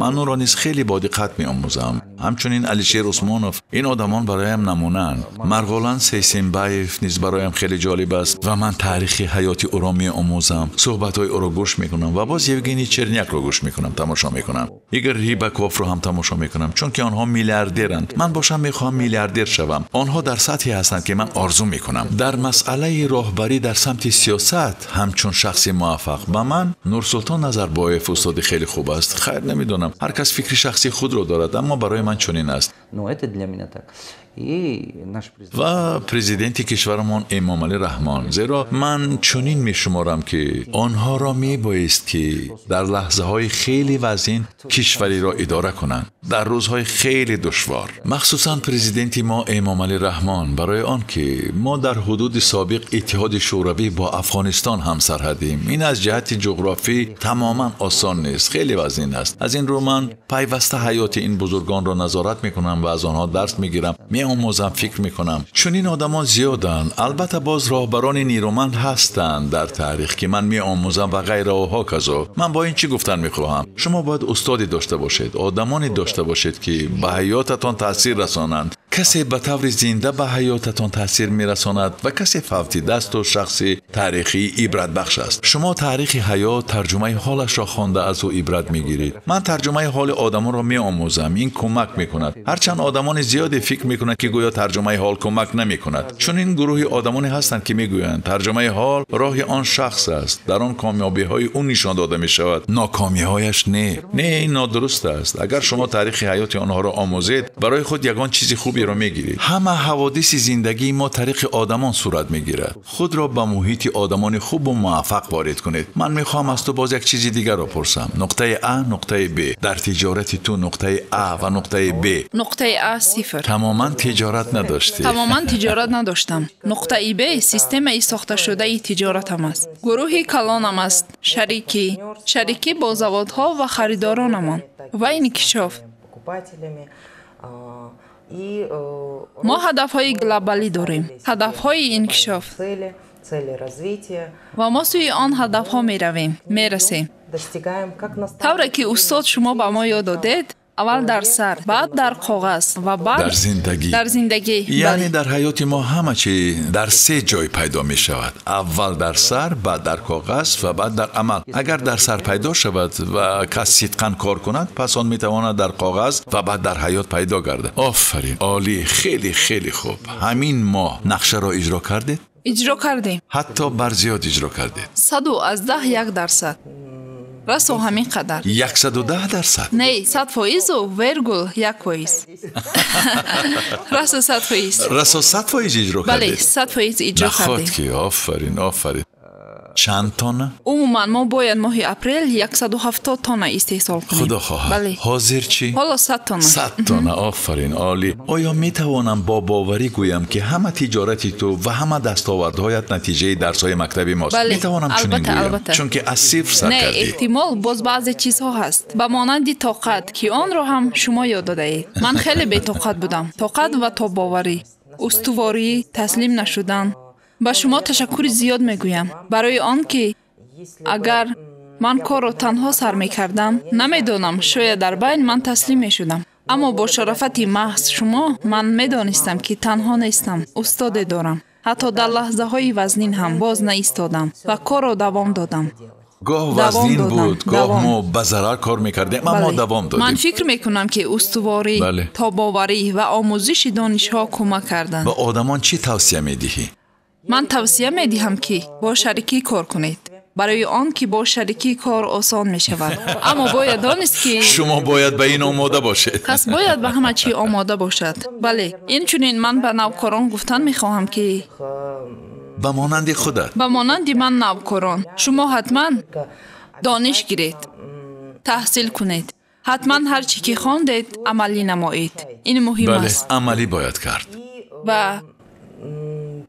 Ман ӯро низ хеле бодиққат меомӯзам. Ҳамчунин Алишер Усмонов. Ин одамон бароям намунаанд. Марғулан Сейсембаев низ бароям хеле ҷолиб аст ва ман таърихи ҳаёти ӯро меомӯзам, суҳбатҳои ӯро гӯш мекунам ва боз Евгений Чернякро гӯш мекунам, тамошо мекунам. Игор Рибаковро ҳам тамошо мекунам, чунки онҳо миллиардеранд. Ман бошам мехоҳам миллиардер шавам. Онҳо дар сатҳе ҳастанд, ки ман орзу мекунам. Дар масъалаи роҳбарӣ дар самти сиёсат ҳамчун шахси муваффақ ба ман Нурсултон Назарбоев устоди хеле хуб аст. Хайр, намедонам, ҳар кас фикри шахсии худро дорад, аммо барои ман чунин аст. Ва президенти кишварамон Эмомалӣ Раҳмон, зеро ман чунин мешуморам, ки онҳоро мебоист ки дар лаҳзаҳои хеле вазин кишвариро идора кунанд, дар рӯзҳои хеле душвор. Махсусан президенти мо Эмомалӣ Раҳмон, барои он ки мо дар ҳудуди собиқ Иттиҳоди Шӯравӣ бо Афғонистон ҳамсарҳадем. Ин аз ҷиҳати ҷуғрофӣ тамоман осон нест, хеле вазин аст. Аз ин рӯ ман пайваста ҳаёти ин бузургонро назорат мекунам ва аз онҳо дарс мегирам, меомӯзам, фикр мекунам. Чунин одамон зиёданд. Албатта боз роҳбарони нерӯманд ҳастанд дар таърих, ки ман меомӯзам ва ғайра ва ҳоказо. Ман бо ин чӣ гуфтан мехоҳам? Шумо бояд устоде дошта бошед, одамоне дошта бошед, ки ба ҳаётатон таъсир расонанд, Касе ба таври зинда ба ҳаётатон таъсир мерасонад ва касе фавтидасту шахси таърихии ибратбахш аст. Шумо таърихи ҳаёт, тарҷумаи ҳолашро хонда аз ӯ ибрат мегиред. Ман тарҷумаи ҳоли одамонро меомӯзам. Ин кӯмак мекунад. Ҳарчанд одамони зиёде фикр мекунанд, ки гӯё тарҷумаи ҳол кӯмак намекунад. Чунин гурӯҳи одамоне ҳастанд, ки мегӯянд тарҷумаи ҳол роҳи он шахс аст. Дар он комёбиҳои ӯ нишон дода мешавад, нокомиҳояш не. Не, ин нодуруст аст. Агар шумо таърихи ҳаёти онҳоро омӯзед, барои худ ягон чизи хуберо мегиред. Ҳама ҳаводиси зиндагии мо тариқи одамон сурат мегирад. Худро ба муҳити одамони хубу муваффақ ворид кунед. Ман мехоҳам аз ту боз як чизи дигарро пурсам. Нуқтаи А, нуқтаи Б. Дар тиҷорати ту нуқтаи А ва нуқтаи Б. Нуқтаи А сифр. Тамоман тиҷорат надоштӣ. Тамоман тиҷорат надоштам. Нуқтаи Б системаи сохташудаи тиҷоратам аст. Гурӯҳи калонам аст. Шарикӣ. Шарикӣ бо заводҳо ва харидоронамон ва инкишоф. Мо ҳадафҳои глобалӣ дорем, ҳадафҳои инкишоф. Ва мо сӯи он ҳадафҳо меравем, мерасем. Тавре ки устод шумо ба мо ёд додед, аввал дар сар, баъд дар коғаз ва баъд дар зиндагӣ. Дар зиндагӣ. Яъне дар ҳаёти мо ҳама чи дар се ҷой пайдо мешавад. Аввал дар сар, баъд дар коғаз ва баъд дар амал. Агар дар сар пайдо шавад ва кас сидқан кор кунад, пас он метавонад дар коғаз ва баъд дар ҳаёт пайдо гардад. Офарин, олӣ, хеле хеле хуб. Ҳамин моҳ нақшаро иҷро кардед? Иҷро кардем. Ҳатто бар зиёд иҷро кардед. 110%. Расо ҳамин қадар. 110%? Не, 100,1%. Расо 100%. Расо 100% иҷро кардед? Бале, 100% иҷро кардем. Наход ки, офарин, офарин. Чанд тонна? Умуман мо бояд моҳи апрел 170 тонна истеҳсол кунем. Худо хоҳад. Бале. Ҳозир чӣ? Ҳоло 100 тонна. 100 тонна, офарин, олӣ. Оё метавонам бо боварӣ гӯям, ки ҳама тиҷорати ту ва ҳама дастовардҳоят натиҷаи дарсҳои мактаби мост? Бале, метавонам чунин албатта, гӯям, албатта. Чунки аз сифр сар Не, кардӣ. эҳтимол боз баъзе чизҳо ҳаст, ба монанди тоқат, ки онро ҳам шумо ёд додаед. Ман хеле бетоқат будам. Тоқат ва тобоварӣ, устуворӣ, таслим нашудан. Ба шумо ташаккури зиёд мегӯям барои он ки агар ман корро танҳо сар мекардам, намедонам, шояд дар байн ман таслим мешудам. Аммо бо шарофати маҳз шумо ман медонистам, ки танҳо нестам, устоде дорам. Ҳатто дар лаҳзаҳои вазнин ҳам боз наистодам ва корро давом додам. Гоҳ вазнин буд, гоҳ мо ба зарар кор мекардем, аммо давом додем. Ман фикр мекунам, ки устуворӣ, тобоварӣ ва омӯзиши донишҳо кӯмак карданд. Ба одамон чӣ тавсия медиҳӣ? Ман тавсия медиҳам, ки бо шарикӣ кор кунед. Барои он ки бо шарикӣ кор осон мешавад. Аммо бояд донист, ки шумо бояд ба ин омода бошед. Кас бояд ба ҳама чӣ омода бошад. Бале, инчунин ман ба навкорон гуфтан мехоҳам, ки ба монанди худат, ба монанди ман навкорон, шумо ҳатман дониш гиред, таҳсил кунед. Ҳатман ҳар чӣ ки хондед амалӣ намоед. Ин муҳим аст. Бале, амалӣ бояд кард. Ва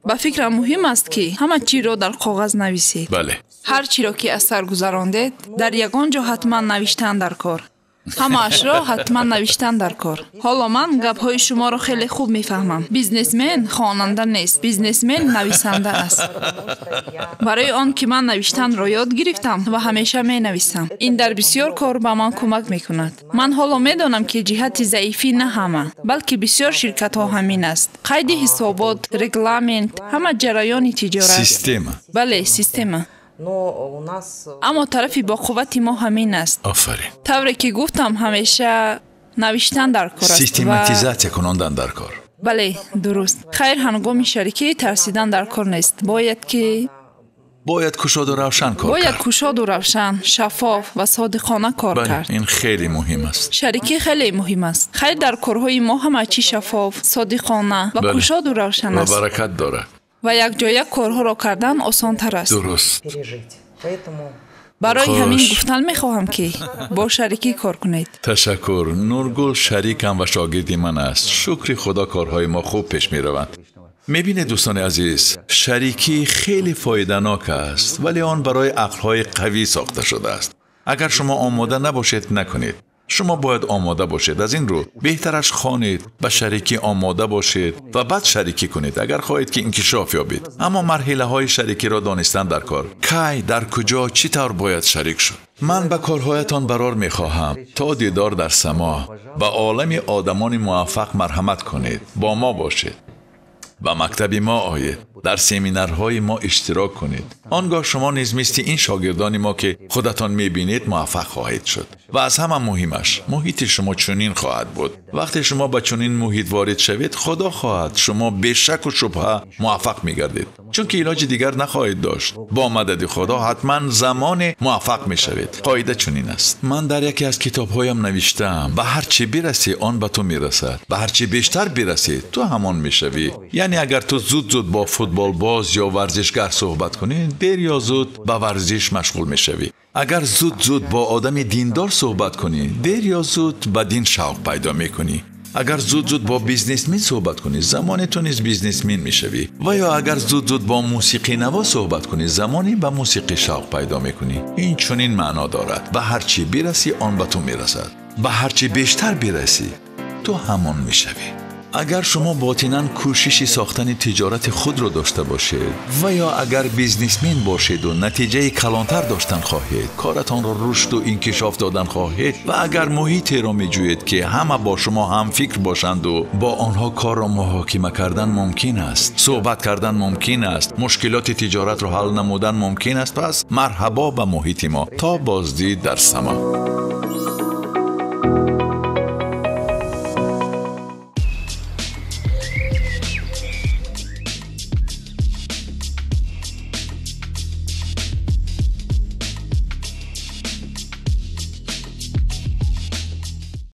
ба фикрам муҳим аст, ки ҳама чиро дар коғаз нависед. Бале. Ҳар чиро ки аз сар гузарондед, дар ягон ҷо ҳатман навиштан дар кор. Ҳамаашро ҳатман навиштан дар кор. Ҳоло ман гапҳои шуморо хеле хуб мефаҳмам. Бизнесмен хонанда нест, бизнесмен нависанда аст. Барои он ки ман навиштанро ёд гирифтам ва ҳамеша менависам. Ин дар бисёр кор ба ман кӯмак мекунад. Ман ҳоло медонам, ки ҷиҳати заифӣ на ҳама, балки бисёр ширкатҳо ҳамин аст. Қайди ҳисобот, регламент, ҳама ҷараёни тиҷорат. Система. Бале, система. Аммо тарафи боқуввати мо ҳамин аст. Офарин. Тавре ки гуфтам, ҳамеша навиштан дар кор аст. Систематизатсия кунондан дар кор. Бале, дуруст. Хайр, ҳангоми шарикӣ тарсидан дар кор нест. Бояд ки бояд кушоду равшан кор кард. Бояд кушоду равшан, шаффоф ва содиқона кор кард. Ин хеле муҳим аст. Шарикӣ хеле муҳим аст. Хайр, дар корҳои мо ҳама чӣ шаффоф, содиқона ва кушоду равшан аст. Ва баракат дорад. Ва якҷоя корҳоро кардан осонтар аст. Дуруст. Барои ҳамин гуфтан мехоҳам, ки бо шарикӣ кор кунед. Ташаккур. Нургул шарикам ва шогирди ман аст. Шукри Худо, корҳои мо хуб пеш мераванд. Мебинед, дӯстони азиз, шарикӣ хеле фоиданок аст, вале он барои ақлҳои қавӣ сохта шудааст. Агар шумо омода набошед, накунед. Шумо бояд омода бошед. Аз ин рӯ беҳтараш хонед, ба шарикӣ омода бошед ва баъд шарикӣ кунед, агар хоҳед ки инкишоф ёбед. Аммо марҳилаҳои шарикиро донистан дар кор. Кай, дар куҷо, чӣ тавр бояд шарик шуд. Ман ба корҳоятон барор мехоҳам. То дидор дар само. Ба олами одамони муваффақ марҳамат кунед. Бо мо бошед. Ба мактаби мо оед. Дар семинарҳои мо иштирок кунед. Он гоҳ шумо низ мисли ин шогирдони мо, ки худатон мебинед, муваффақ хоҳед шуд. Ва аз ҳама муҳимаш, муҳити шумо чунин хоҳад буд. Вақте шумо ба чунин муҳит ворид шавед, худо хоҳад шумо бешаку шубҳа муваффақ мегардед, чунки илоҷи дигар нахоҳед дошт. Бо мадади худо ҳатман замоне муваффақ мешавед. Қоида чунин аст. Ман дар яке аз китобҳоям навиштаам: ба ҳар чӣ бирасӣ, он ба ту мерасад. Ба ҳар чӣ бештар бирасӣ, ту ҳамон мешавӣ. Яъне агар ту зуд-зуд бо футболбоз ё варзишгар суҳбат кунӣ, дер ё зуд ба варзиш машғул мешавӣ. Агар зуд-зуд бо одами диндор суҳбат кунӣ, дер ё зуд ба дин шавқ пайдо мекунӣ. Агар зуд-зуд бо бизнесмен суҳбат кунӣ, замоне ту низ бизнесмен мешавӣ. Ва ё агар зуд-зуд бо мусиқинавоз суҳбат кунӣ, замоне ба мусиқӣ шавқ пайдо мекунӣ. Ин чунин маъно дорад: ба ҳар чӣ бирасӣ, он ба ту мерасад. Ба ҳар чӣ бештар бирасӣ, ту ҳамон мешавӣ. Агар шумо ботинан кӯшиши сохтани тиҷорати худро дошта бошед ва ё агар бизнесмен бошед ва натиҷаи калонтар доштан хоҳед, коратонро рушду инкишоф додан хоҳед ва агар муҳитеро меҷӯед, ки ҳама бо шумо ҳамфикр бошанд ва бо онҳо корро муҳокима кардан мумкин аст, суҳбат кардан мумкин аст, мушкилоти тиҷоратро ҳал намудан мумкин аст, пас марҳабо ба муҳити мо. То боздид дар само.